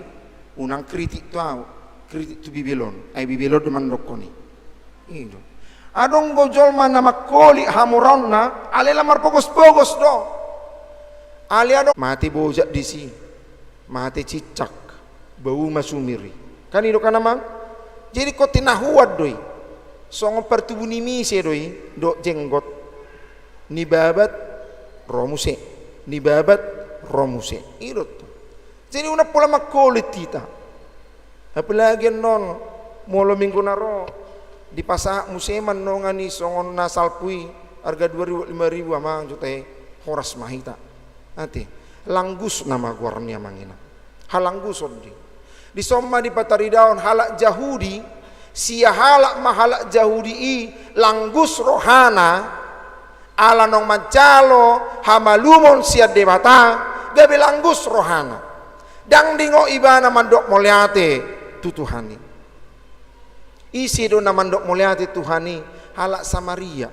unang kritik tu ahu, kritik tu Bibel on, ai Bibel on do mandokkon i. I do. Adong do jolma na mangkolit hamoraonna, alai lam marpogos-pogos do. Alai adong mate bojak disi, mate cicak, bau ma sumir i. Kan i do kan amang? Jadi ingkon tinahuan do i. Songon partubu ni mise do i, dohot jenggot. Nibabat ro muse, nibabat ro muse. I do tutu. Jadi unang pola mangkolit hita. Apalagi annon molo minggu na ro dipasahat muse ma annon i songon na salpu i, arga dua ribu, lima ribu amang jo, tahe horas ma hita. Ate, langgus nama goarna i amang inang. Halangguson do i. Dison ma dipataridahon halak Jahudi, siahalak ma halak Jahudi i langgus rohana, ala naung manjalo hamalumon sian Debata, gabe langgus rohana. Ndang dingot ibana mandok mauliate tu Tuhan i. Ise do na mandok mauliate Tuhan i? Halak Samaria.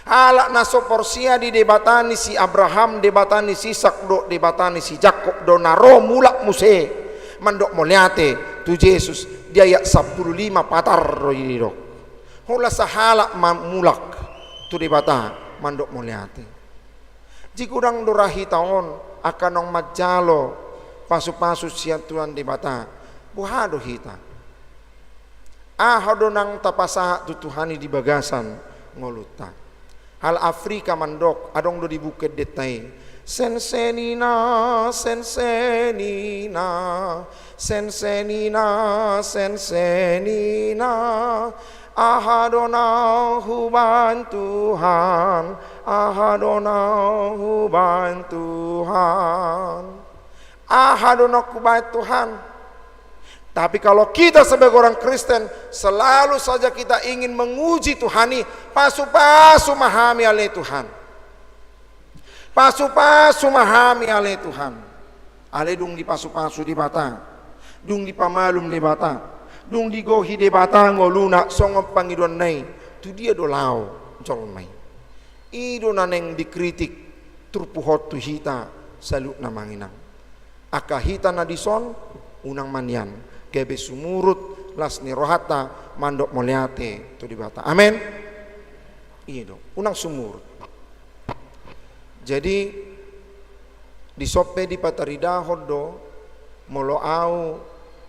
Halak na so porsea di Debata ni si Abraham, Debata ni si Isak, dohot Debata ni si Jakob do na ro mulak muse mandok mauliate tu Jesus. Di ayat sampulu lima patar do i didok. Holan sahalak ma mulak tu Debata mandok mauliate. Jadi godang do ra hita on angka naung manjalo pasu-pasu sian Tuhan Debata. Boha do hita? Aha do naung tapasahat tu Tuhan i di bagasan ngolunta? Halak Afrika mandok, adong do di buku endenta i. Sensenina, sensenina, sensenina, sensenina. Aha do naung hubahen Tuhan, aha do naung hubahen Tuhan. Aha do naung hubahen Tuhan. Tapi kalau kita sebagai orang Kristen, selalu saja kita ingin menguji Tuhan i, pasu-pasu ma hami ale Tuhan. Pasu-pasu ma hami ale Tuhan. Ale dung dipasupasu Debata, dung dipamalum Debata, dung digohi Debata ngoluna songon pangidoanna i, tu dia do laho jolma i? I do na naeng dikritik turpuk on tu hita saluhutna, Amang Inang. Angka hita na dison, unang ma nian, gabe sumurut las ni rohanta mandok mauliate tu Debata. Amen. I do, unang sumurut. Jadi, dison pe dipataridahon do, molo ahu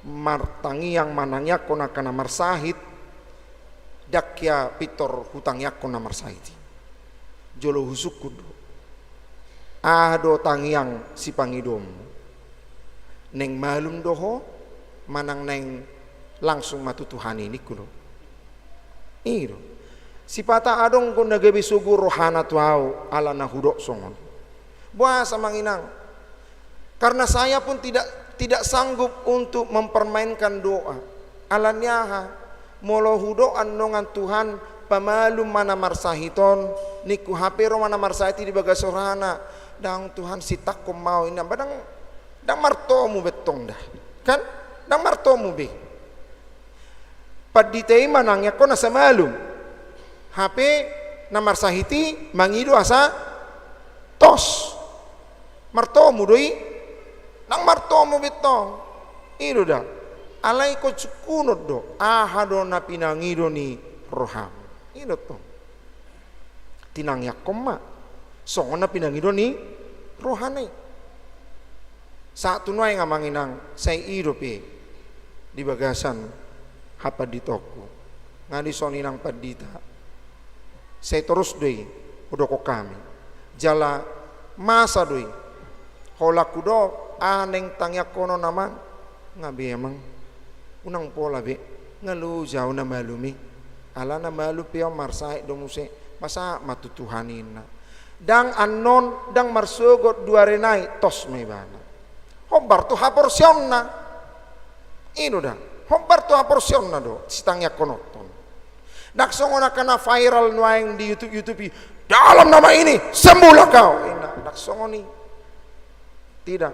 martangiang manangiangkon angka na marsahit, ndang hea pintor hutangiangkon na marsahit i. Jolo husungkun do. Aha do tangiang sipangidomu? Naeng malum do ho, manang naeng langsung ma tu Tuhan i, ningku do. I do. Sipata adong do na gabe sogo rohana tu ahu ala na hudok songon. Boasa, Amang Inang? Karena saya pun tidak, tidak sanggup untuk mempermainkan doa. Ala ni aha? Molo hudok annon, Tuhan, pamalum ma na marsahit on, ningku, hape ro ma na marsahit i di bagas rohana. Ndang, Tuhan, sintangkon ma ahu, ninna. Ba ndang, ndang martomu be tong da. Kan? Ndang martomu be. Pandita i manangiangkon asa malum. Hape na marsahit i mangido asa tos. Martomu do i? Ndang martomu be tong. I do da. Alai ingkon sungkunon do, aha do na pinangido ni roham. I do tong. Tinangiangkon ma songon na pinangido ni rohana i. Sahat tu nuaeng, Amang Inang, sai i dope di bagasan hapanditaonku. Nga dison, Inang Pandita, sai torus do i hudokkon hami. Jala masa do i. Holan hudok aha naeng tangiangkonon, Amang? Nga be, Amang. Unang pola be. Nga loja ahu na malum i. Ala na malum pe on marsahit do muse. Pasahat ma tu Tuhan, ninna. Ndang annon, ndang marsogot dua ari nai, tos ma ibana. Hombar tu haporseaonna. I do da. Hombar tu haporseaonna do sitangiangkonon on. Ndang songon angka na viral nuaeng di YouTube, YouTube i, "Dalam nama ini, sembuhlah kau." Ninna, ndang songon i. Tidak.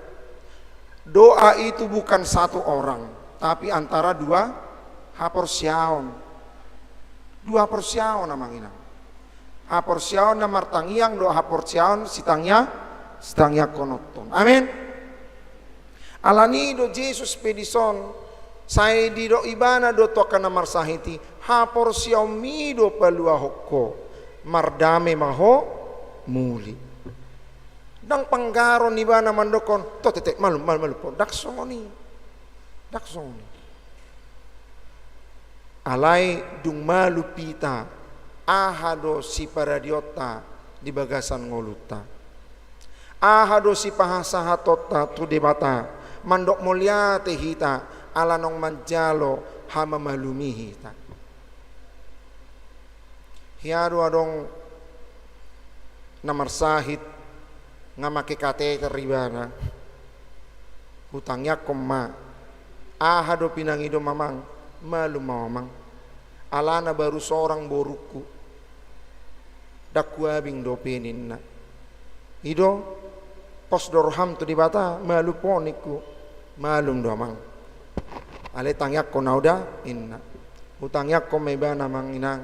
Doa itu bukan satu orang, tapi antara dua haporseaon. Dua haporseaon, Amang Inang. Haporseaon na martangiang dohot haporseaon sitangia-, sitangiangkonon on. Amin. Ala ni i do Jesus pe dison, sai didok ibana do tu angka na marsahit i, "Haporseaonmi do paluahon ho, mardame ma ho, muli." Ndang panggaron ibana mandokkon, "To, tete, malum, malum, malum ho." Ndang songon i. Ndang songon i. Alai dung malum hita, aha do siparadeonta di bagasan ngolunta? Aha do sipasahatonta tu Debata? Mandok mauliate hita, ala naung manjalo hamamalumi hita. Hea do adong na marsahit, nga make kateter ibana. Hutangiangkon ma. Aha do pinangidom, Amang? Malum ma ho, Amang. Alana baru sorang borungku. Ndang huabing dope, ninna. I do, pos do roham tu Debata, malum ho, ningku. Malum do, Amang. Alai tangiangkon ahu da, ninna. Hutangiangkon ma ibana, Amang Inang.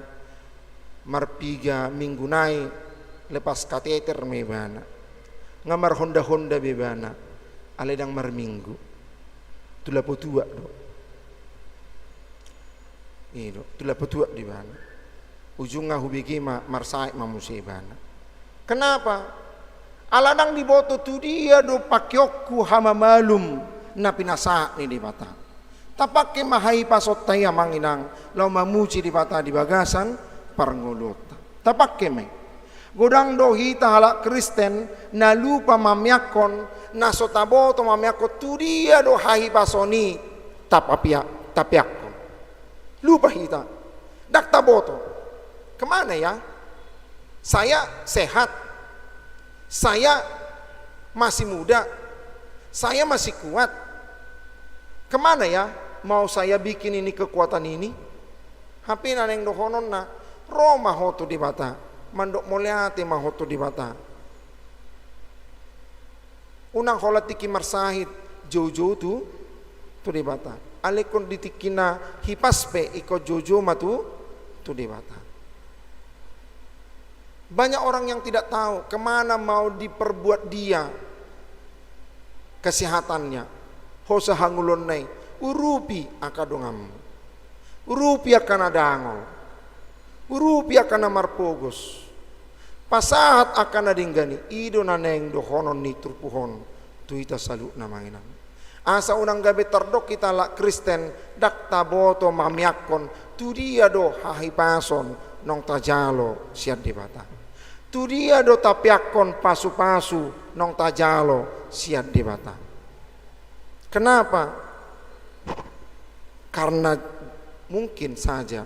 Marpiga minggu nai lepas kateter ma ibana. Nga marhonda-honda be ibana. Alai ndang marminggu. Tula potuak do. I do, tula potuak do ibana. Ujungna hubege ma, marsahit ma muse ibana. Kenapa? Ala ndang diboto tu dia do pangkeonku hamamalum na pinasahat ni Debata. Tapangke ma hahipasonta i, Amang Inang, laho mamuji Debata di bagasan parngoluonta. Tapangke ma i. Godang do hita halak Kristen na lupa mameakkon, na so taboto mameakkon tu dia do hahipason i tapapea-, tapeakkon. Lupa hita. Ndang taboto. Kemana ya? Saya sehat. Saya masih muda. Saya masih kuat. Kemana ya mau saya bikin ini kekuatan ini? Hape na naeng dohononna, ro ma ho tu Debata, mandok mauliate ma ho tu Debata. Unang holan tingki marsahit joujou tu, tu Debata. Alai ingkon di tingki na hipas pe ingkon joujou ma tu, tu Debata. Banyak orang yang tidak tahu kemana mau diperbuat dia kesehatannya. Hosa hangoluanna i, urupi angka donganmu. Urupi angka na dangol. Urupi angka na marpogos. Pasahat angka na denggan i, i do na naeng dohonon ni turpuk on tu hita saluhutna, amang inang. Asa unang gabe tardok hita halak Kristen, ndang taboto mameakkon tu dia do hahipason naung tajalo sian Debata. Tu dia do tapeakkon pasupasu naung tajalo sian Debata. Kenapa? Karena mungkin saja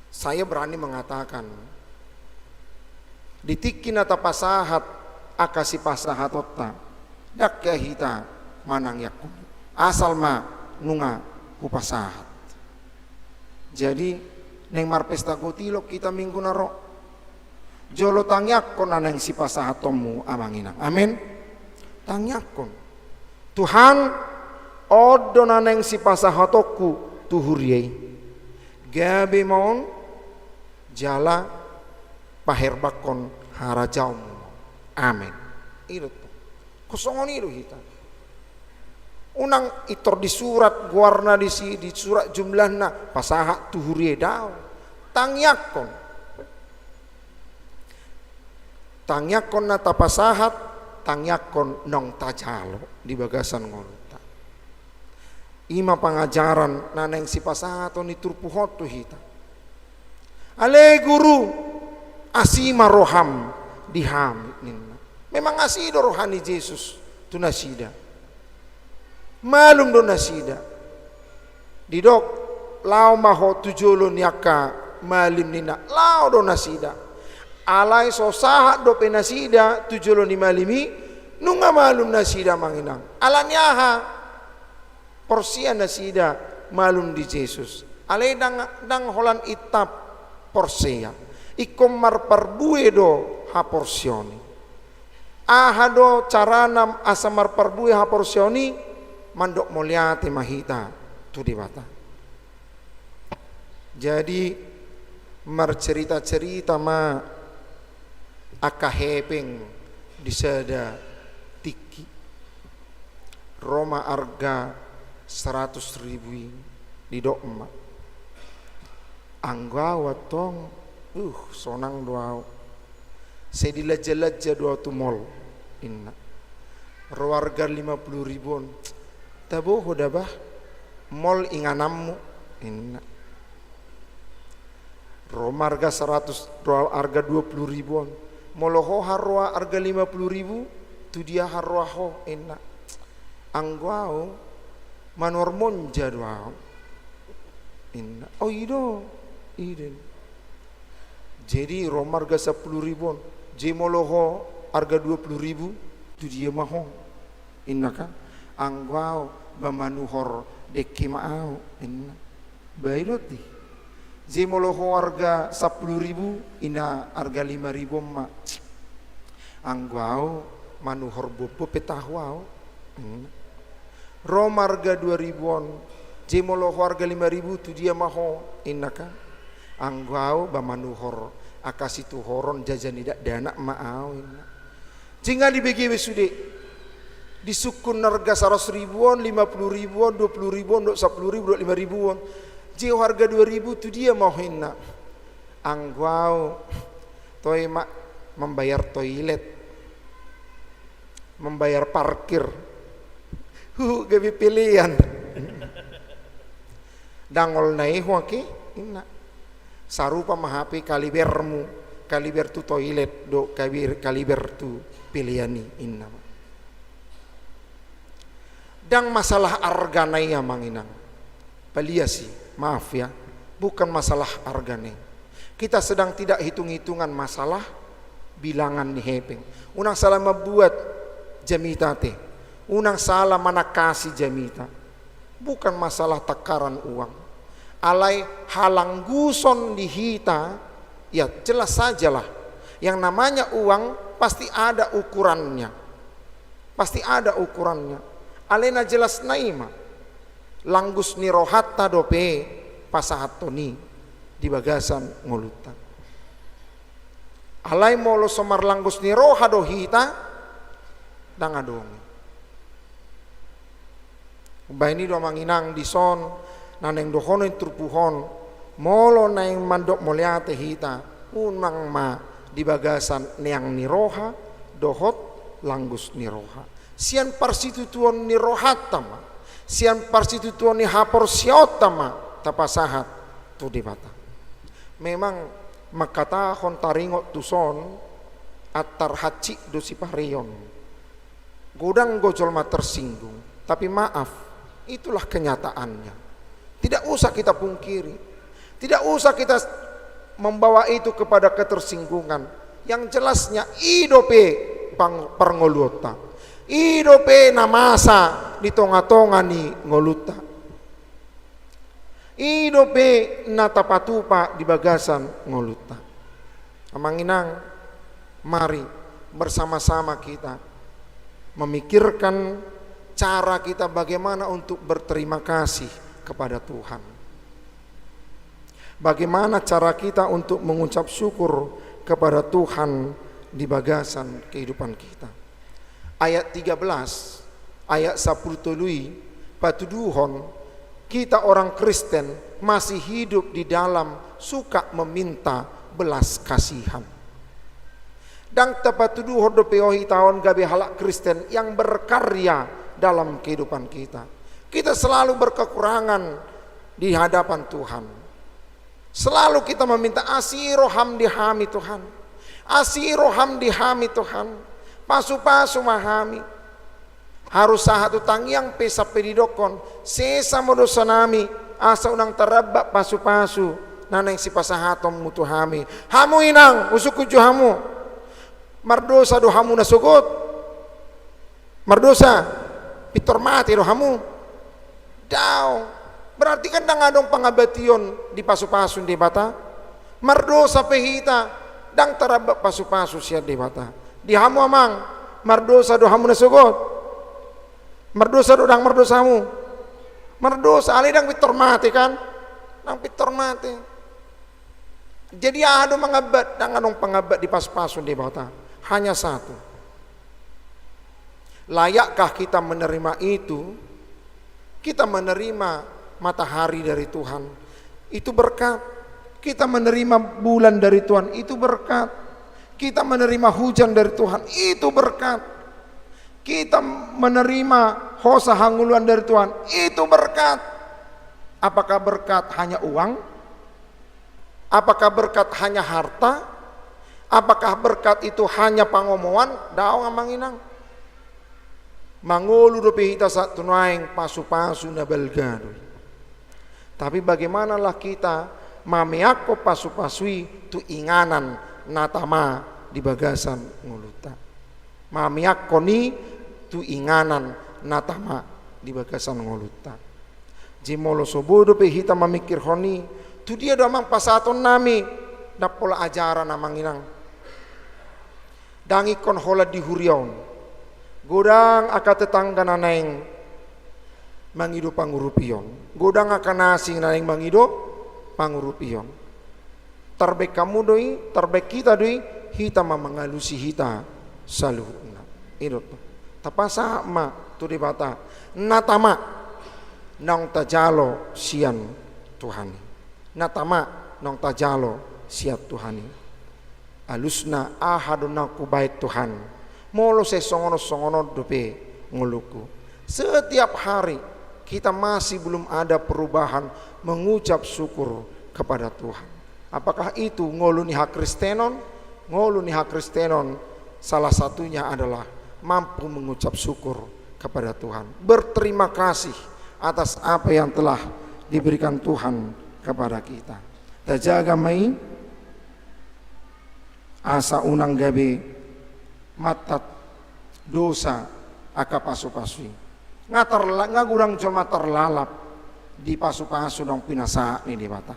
saya berani mengatakan, di tingki na tapasahat angka sipasahatonta, ndang hea hita manangianghon i. Asal ma nunga hupasahat. Jadi, naeng marpesta gotilon hita minggu na ro. Jolo tangiangkon na naeng sipasahatonmu, amang inang. Amin. Tangiangkon. Tuhan, on do na naeng sipasahatonku tu huria i. Gabe ma on jala paherbangkon harajaonmu. Amin. I do. Ingkon songon i do hita. Unang pintor disurat goarna disi, disurat jumlahna, pasahat tu huria i, daong. Tangiangkon. Tangiangkon na tapasahat, tangiangkon naung tajalo di bagasan ngolunta. I ma pangajaran na naeng sipasahaton ni turpuk on tu hita. Ale Guru, asi ma roham di hami, ninna. Memang asi do roha ni Jesus tu nasida. Malum do nasida. Didok, laho ma ho tu jolo ni angka malim, ninna. Laho do nasida. Alai so sahat dope nasida tu jolo ni malim i, nunga malum nasida, amang inang. Ala ni aha? Porsea nasida malum di Jesus. Alai ndang, ndang holan itap porsea. Ingkon marparbue do haporseaon i. Aha do carana asa marparbue haporseaon i? Mandok mauliate ma hita tu Debata. Jadi, marcerita-cerita ma angka hepeng di sada tingki. Ro ma arga saratus ribu i, didok ma. Anggo au antong, uh, sonang do au. Sai dilanja-lanja do au tu mall, inna. Ro arga lima puluh ribu on. Tabo ho da bah, mall ingananmu, inna. Ro ma arga saratus, ro arga dua puluh ribu on. Molo ho harroa arga lima puluh ribu, tu dia harroa ho, inna. Anggo au, manuhor monja do au, inna. O, i do, i do. Jadi, ro ma arga sampulu ribu on. Jadi, molo ho arga dua puluh ribu, tu dia ma ho? Inna kan, anggo au ba manuhor dengke ma au, inna. Ba i do di. Jadi molo ho arga sampulu ribu, inna arga lima ribu on ma. Anggo au manuhor bombo pe tahu au, inna. Ro ma arga dua ribu on, jadi molo ho arga lima ribu tu dia ma ho, inna kan. Anggo au ba manuhor angka situhoron jaja ni dakdanak ma au, inna. Jadi nga dibege be sude. Disungkun arga saratus ribu on, lima puluh ribu on, dua puluh ribu on, dohot sampulu ribu, dohot lima ribu on. Jadi ho arga dua ribu tu dia ma ho, inna. Anggo au, toe ma mambayar toilet, mambayar parkir. Huhut gabe pelean. Dangol na i ho angke, inna. Sarupa ma hape kalibermu, kaliber tu toilet dohot kaliber, kaliber tu pelean i, inna ma. Ndang masalah argana i, amang inang. Palias i, maaf ya, bukan masalah argana i. Kita sedang tidak hitung-hitungan masalah bilangan ni hepeng. Unang salah mambuat jamita ate. Unang salah manangkasi jamita. Bukan masalah takaran uang. Alai halangguson di hita, ya jelas sajalah. Yang namanya uang pasti ada ukurannya. Pasti ada ukurannya. Alai na jelasna i ma, langgus ni rohanta dope pasahathon i di bagasan ngolunta. Alai molo so marlanggus ni roha do hita, ndang adong. Umbahen i do amang inang dison, na naeng dohonon turpuk on, molo naeng mandok mauliate hita, unang ma di bagasan neang ni roha dohot langgus ni roha. Sian parsitutuon ni rohanta ma, sian parsitutuon ni haporseaonta ma tapasahat tu Debata. Memang mangkatahon taringot tuson, antar hansit do sipareon. Godang do jolma tersinggung, tapi maaf, itulah kenyataannya. Tidak usah kita pungkiri. Tidak usah kita membawa itu kepada ketersinggungan. Yang jelasnya, i dope pang-, parngoluonta. I dope na masa di tonga-tonga ni ngolunta. I dope na tapatupa di bagasan ngolunta. Amang inang, mari bersama-sama kita memikirkan cara kita bagaimana untuk berterima kasih kepada Tuhan. Bagaimana cara kita untuk mengucap syukur kepada Tuhan di bagasan kehidupan kita. Ayat tiga belas, ayat sampulu tolu i patuduhon, kita orang Kristen masih hidup di dalam suka meminta belas kasihan. Ndang tapatuduhon dope hita on gabe halak Kristen yang berkarya dalam kehidupan kita. Kita selalu berkekurangan di hadapan Tuhan. Selalu kita meminta, asi roham di hami Tuhan. Asi roham di hami Tuhan. Pasu-pasu ma hami. Harus sahat tu tangiang pe sampe didokkon, sesa ma dosa nami, asa unang taramba pasu-pasu na naeng sipasahatonmu tu hami. Hamu inang, husungkun jo hamu. Mardosa do hamu na sogot? Mardosa? Pintor mate do hamu? Daong. Berarti kan ndang adong pangambation di pasu-pasu ni Debata. Mardosa pe hita, ndang taramba pasu-pasu sian Debata. Di hamu amang, mardosa do hamu na sogot? Mardosa do, ndang mardosa hamu? Mardosa, alai ndang pintor mate kan? Ndang pintor mate. Jadi aha do mangambat? Ndang adong pangambat di pasu-pasu ni Debata. Hanya satu. Layakkah kita menerima itu? Kita menerima matahari dari Tuhan, itu berkat. Kita menerima bulan dari Tuhan, itu berkat. Kita menerima hujan dari Tuhan, itu berkat. Kita menerima hosa hangoluan dari Tuhan, itu berkat. Apakah berkat hanya uang? Apakah berkat hanya harta? Apakah berkat itu hanya pangomoan? Daong amang inang. Mangolu dope hita sahat tu nuaeng, pasu-pasu na balga do i. Tapi bagaimanalah kita mameakkon pasu-pasu i tu inganan na tama di bagasan ngolunta. Mameakkon i tu inganan na tama di bagasan ngolunta. Jadi molo so boi dope hita mamingkirhon i, tu dia do amang pasahatonnami? Ndang pola ajaran amang inang. Ndang ingkon holan di huria on. Godang angka tetangga na naeng mangido pangurupion. Godang angka na asing na naeng mangido pangurupion. Tarbaen hamu do i, tarbaen hita do i, hita ma mangalusi hita saluhutna. I do. Tapasahat ma tu Debata na tama naung tajalo sian Tuhan i. Na tama naung tajalo sian Tuhan i. Alusna, aha do naung hubaen Tuhan, molo sai songon on songon on dope ngolungku? Setiap hari kita masih belum ada perubahan mengucap syukur kepada Tuhan. Apakah itu ngolu ni hakristenon? Ngolu ni hakristenon salah satunya adalah mampu mengucap syukur kepada Tuhan, berterima kasih atas apa yang telah diberikan Tuhan kepada kita. Tajaga ma i, asa unang gabe mantat dosa angka pasu-pasu i. Nga tarla-, nga godang jolma tarlalap di pasu-pasu naung pinasahat ni Debata.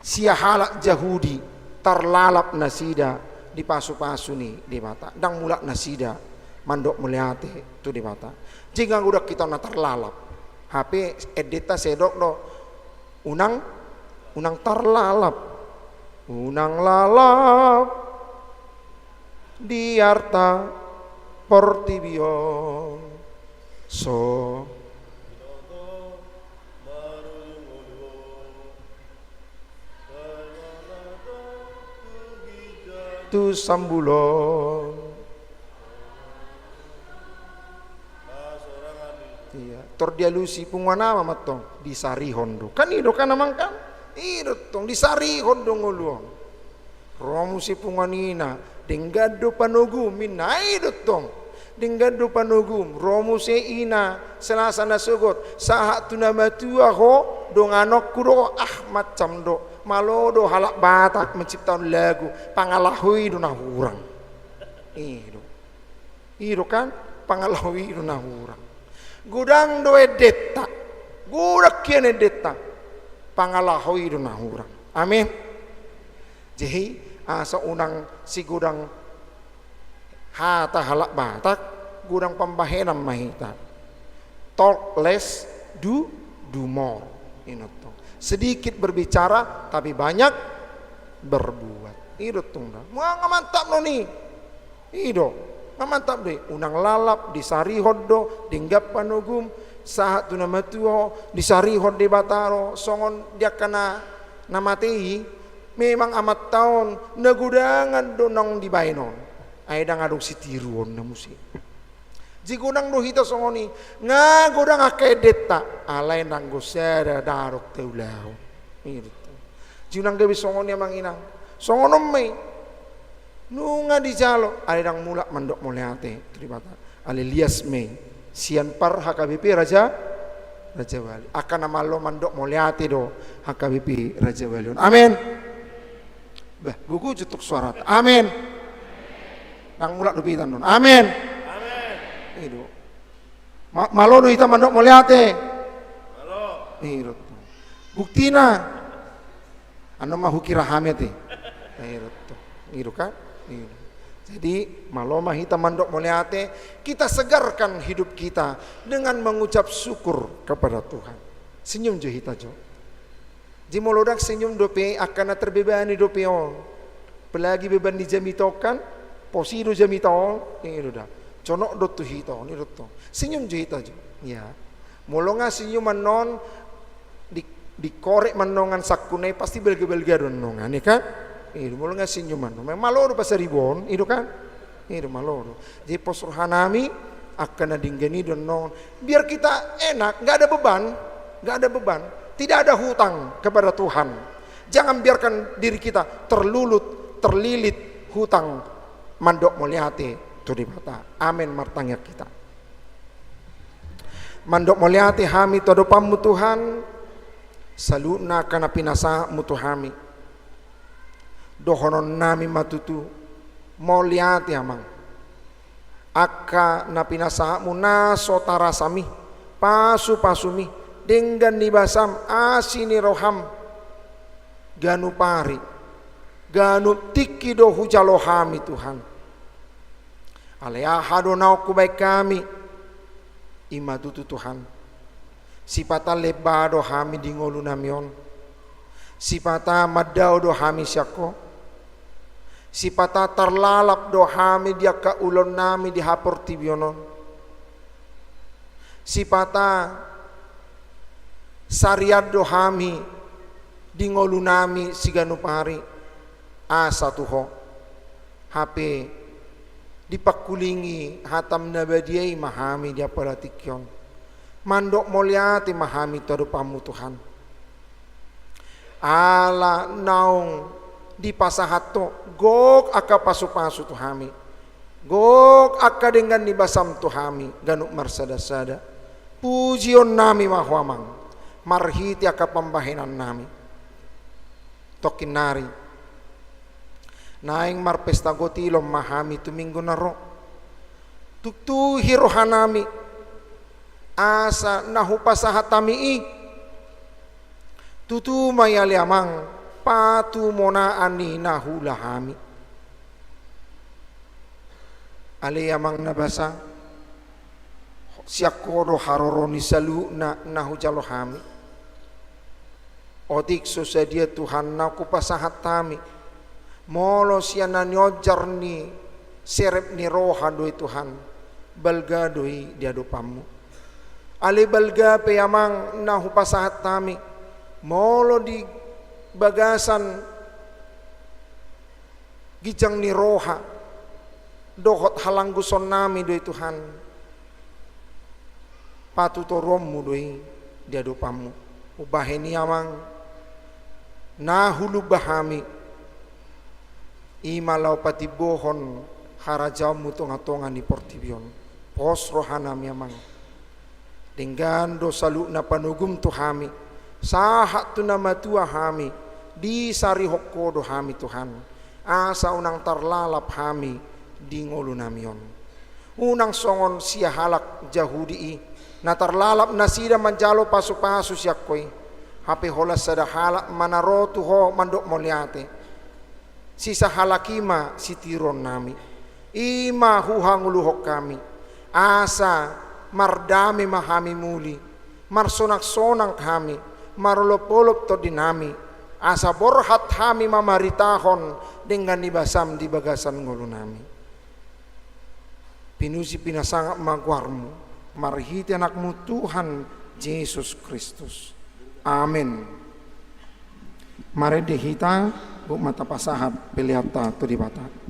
Sia halak Jahudi tarlalap nasida di pasu-pasu ni Debata. Ndang mulak nasida Mandok mauliate tu Debata. Jala godang hita na tarlalap. Hape endenta sai didok do, unang, unang tarlalap. Unang lalap di arta portibi on. So tu sambulon. Iya, tor dialusi punguan ama ma tong, disarihon do. Kan i do kan amang kan? I do tong, disarihon do ngolu on. Ro muse punguan ina, denggan do panogum inna, i do tong. Denggan do panogum, ro muse ina, Selasa na sogot, sahat tu na matua ho, donganonku do, ah, macam do. Malo do halak Batak menciptakan lagu, pangalahoi do na hurang. I do. I do kan, pangalahoi do na hurang. Godang do endenta. Godang hian endenta. Pangalahoi do na hurang. Amin. Jadi, asa unang sigodang hata halak Batak, godang pambahenan ma hita. Talk less, do, do more. I do tong. Sedikit berbicara, tapi banyak berbuat. I do tong da. Nga mantap non i. I do. Nga mantap do i. Unang lalap, disarihon do, denggan panogum, sahat tu na matua ho, disarihon Debata do, songon di angka na, na mate i, memang amanta on, na godangan do naung dibaen on. Ai ndang adong sitiruonna muse. Jadi godang do hita songon i, nga godang angka endenta, alai ndang adong sada dalan taulahon. I do tong. Jadi unang gabe songon i amang inang. Songon on ma i. Nunga dijalo, alai ndang mulak mandok mauliate tu Debata. Alai lias ma i. Sian par H K B P Raja, Rajawali. Angka na malo mandok mauliate do H K B P Rajawali on. Amin. Bah, gogo jutuk suarata. Amin. Ndang mulak dope hita annon. Amin. Amin. I do. Ma-, malo do hita mandok mauliate. Malo. I do. Buktina. Annon ma hukira hami ate. I do. I do kan? I do. Jadi, malo ma hita mandok mauliate, kita segarkan hidup kita dengan mengucap syukur kepada Tuhan. Senyum jo hita jo. Jadi molo ndang senyum dope, angka na terbebani dope on. Apalagi beban ni jamita on kan, pos i do jamita on, i do da. Jonok do tu hita on, i do tong. Senyum jo hita jo. Ya. Molo nga senyum annon, di, dikorek ma annon sangkun i, pasti balga-balga do annon, i kan? I do, molo nga senyum annon. Memang malo do pasaribu on, i do kan? I do, malo do. Jadi pos roha nami, angka na denggan i do annon. Biar kita enak, nggak ada beban, nggak ada beban. Tidak ada hutang kepada Tuhan. Jangan biarkan diri kita terlulut, terlilit hutang mandok mauliate tu Debata. Amin, martangiang hita. Mandok mauliate hami tu adopanmu Tuhan, saluhutna angka na pinasahatmu tu hami. Dohonon nami ma tutu, mauliate amang. Angka na pinasahatmu na so tarasami, pasu-pasumi, denggan ni basam, asi ni roham, ganup ari, ganup tingki do hujalo hami Tuhan. Alai aha do naung hubaen hami, i ma tutu Tuhan. Sipata lemba do hami di ngolu nami on. Sipata mandao do hami sian Ho. Sipata tarlalap do hami di angka ulaon nami di haportibion on. Sipata sarian do hami di ngolu nami siganup ari asa tu Ho. Hape dipangkulingi hatam na badia i ma hami di apala tingki on. Mandok mauliate ma hami tu adopanmu Tuhan. Ala naung dipasahat Ho gok angka pasu-pasu tu hami. Gok angka denggan ni basam tu hami ganup marsada-sada. Pujion nami ma Ho amang. Marhite angka pambahenan nami. Tongkin nari. Naeng marpesta gotilon ma hami tu minggu na ro. Tuktuhi roha nami. Asa na hupasahat hami i. Tutu ma i ale amang, patumonaan ni na huula hami. Ale Amang na basa, sian Ho do haroro ni saluhutna na hujalo hami. Otik so sadia Tuhan na hupasahat hami, molo sian na nionjar ni serep ni roha do i Tuhan, balga do i di adopanMu. Ale balga pe Amang na hupasahat hami, molo di bagasan ginjang ni roha dohot halanggusonnami do i Tuhan, patutoruonMu do i di adopanMu. Umbahen i Amang, na hulumba hami, i ma laho patimbohon harajaonMu tongatonga ni portibi on. Pos rohanami Amang. Denggan do saluhutna panogum tu hami, sahat tu na matua hami, disarihon Ho do hami Tuhan, asa unang tarlalap hami di ngolunami on. Unang songon siahalak Jahudi i, na tarlalap nasida manjalo pasupasu sian Ho i, hape holan sada halak ma na ro tu Ho mandok mauliate. Sisahalak i ma sitiruonnami. I ma huhangoluhon hami, asa mardame ma hami muli, marsonangsonang hami, marolopolop tondinami, asa borhat hami mamaritahon denggan ni basaM di bagasan ngolunami. Pinuji pinasangap ma goarMu, marhite AnakMu Tuhan Jesus Kristus. Amen. Marende hita, boi ma tapasahat peleanta tu Debata.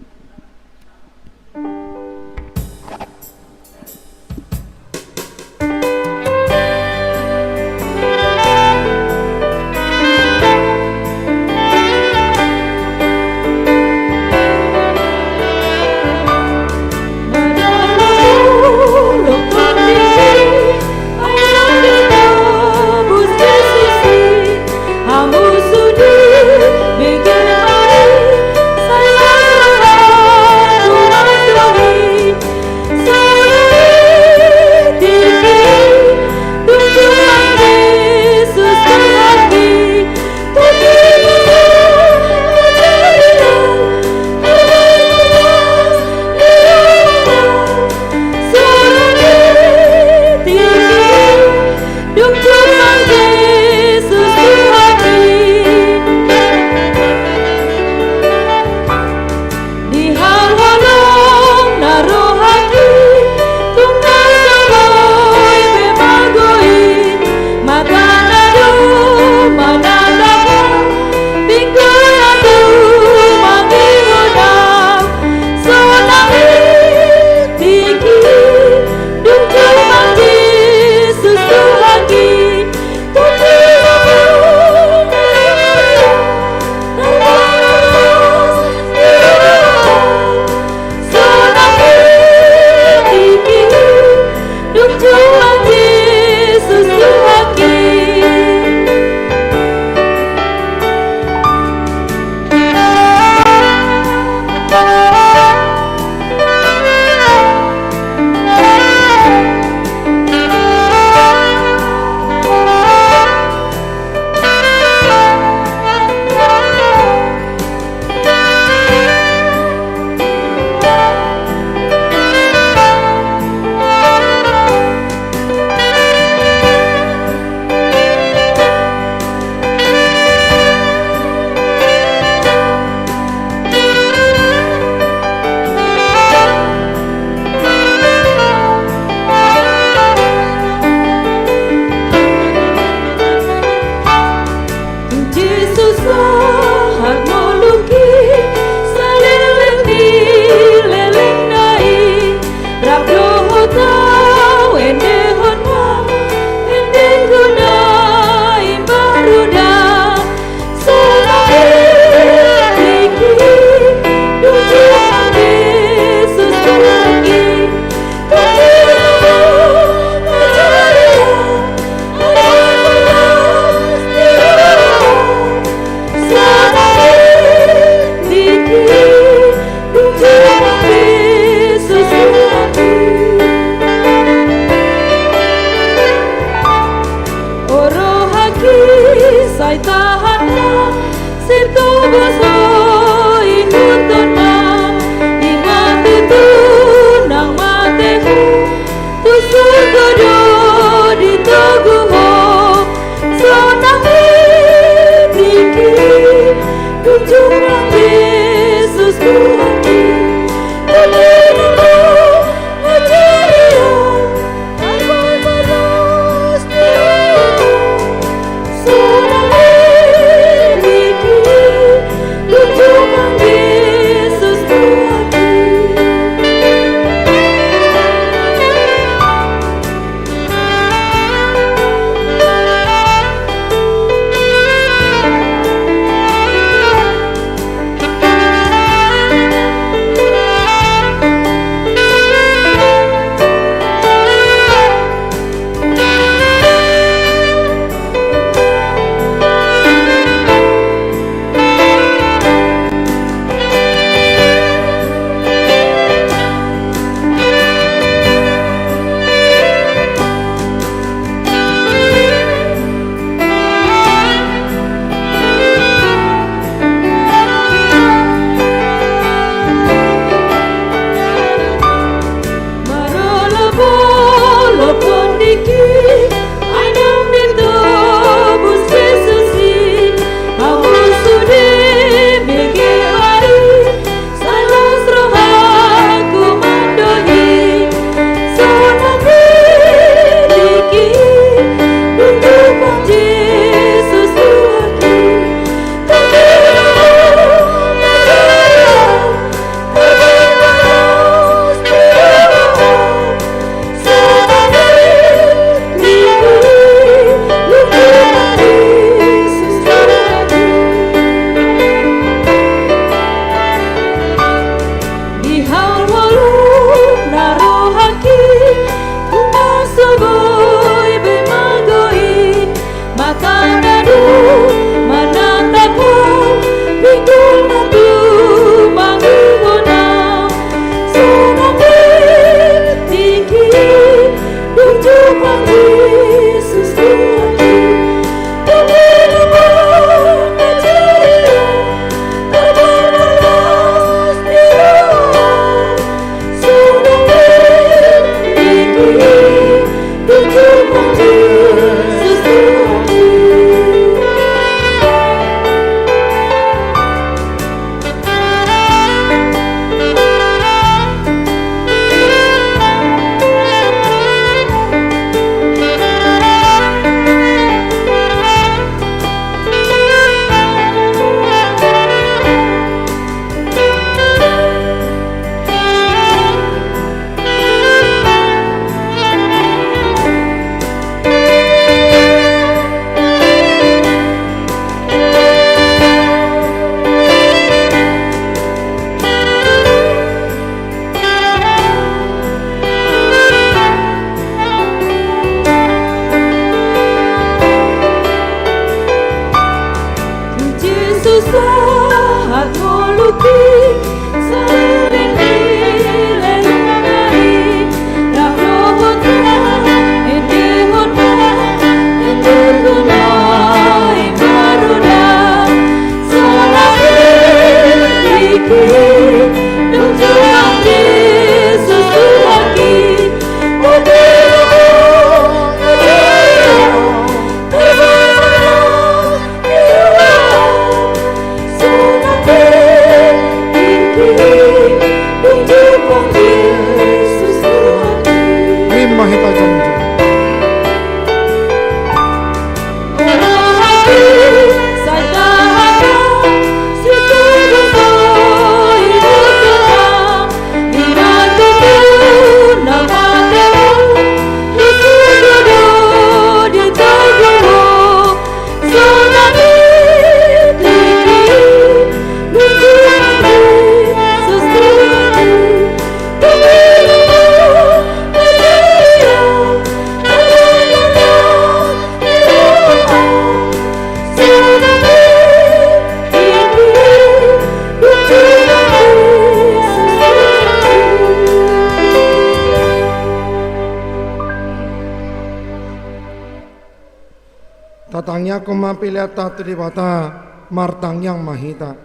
Tatangiangkon ma peleanta tu Debata, martangiang ma hita.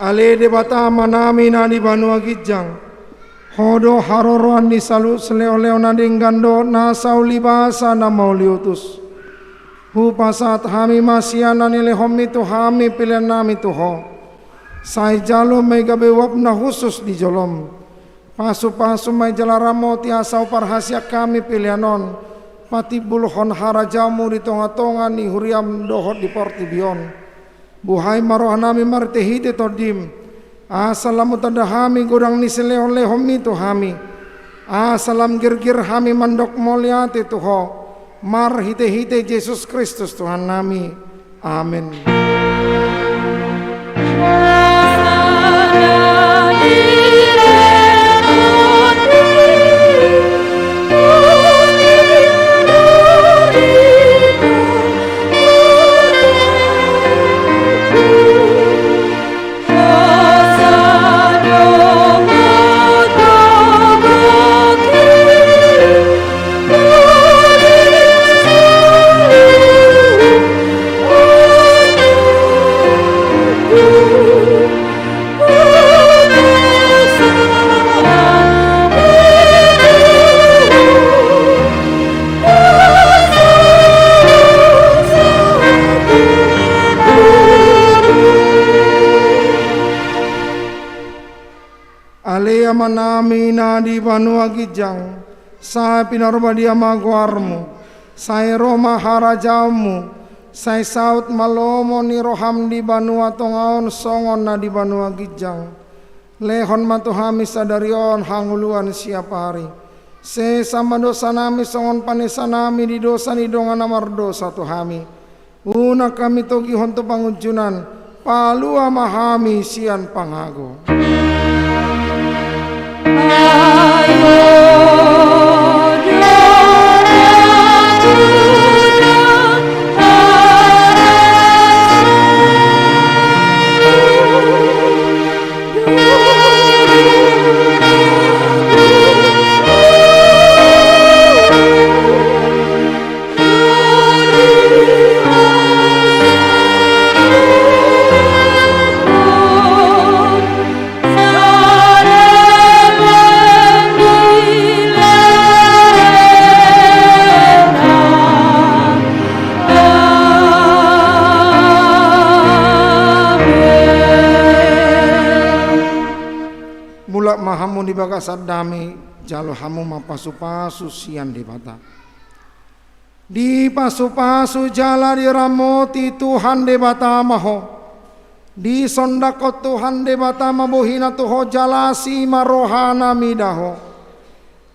Ale Debata Amanami na di banua ginjang, Ho do haroroan ni saluhut silehonlehon na denggan dohot na saulibasa na mauliutus. Hupasahat hami ma sian na nilehonmi tu hami peleannami tu Ho. Sai jalo ma i gabe uap na hushus di jolom. Pasupasu ma i jala ramoti asa huparhasian hami pelean on patimbulhon harajaonmu di tongatonga ni huriam dohot di portibi on. Buhai ma rohanami marhitehite Tondim, asa lam hutanda hami godang ni silehonlehonmi tu hami, asa lam girgir hami mandok mauliate tu Ho, marhitehite Jesus Kristus Tuhannami. Amen. Ale Amanami na di banua ginjang, sai pinarbadia ma goarmu, sai ro ma harajaonmu, sai saut ma lomo ni roham di banua tonga on songon na di banua ginjang. Lehon ma tu hami sadari on hangoluan siapari. Sesa ma dosanami songon panesanami di dosa ni dongan na mardosa tu hami. Unang hami togihon tu pangunjunan, palua ma hami sian pangago. Mulak ma hamu di bagasan dame, jalo hamu ma pasupasu sian Debata. Dipasupasu jala diramoti Tuhan Debata ma ho. Disondangkon Tuhan Debata ma bohina tu ho jala asi ma rohana mida ho.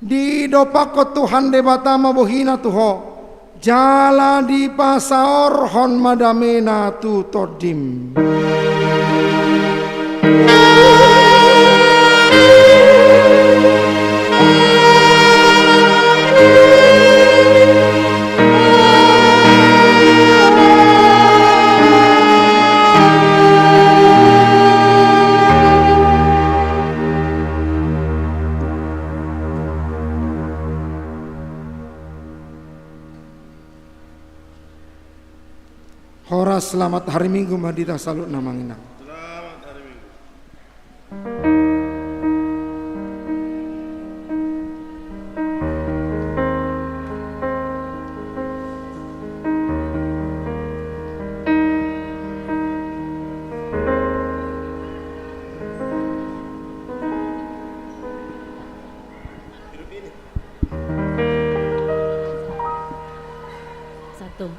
Didompakkon Tuhan Debata ma bohina tu ho jala dipasaorhon ma damena tu tondim. Horas, selamat hari Minggu ma di hita saluhutna, Amang Inang. Selamat hari Minggu. Satu.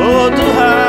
O Tuhan.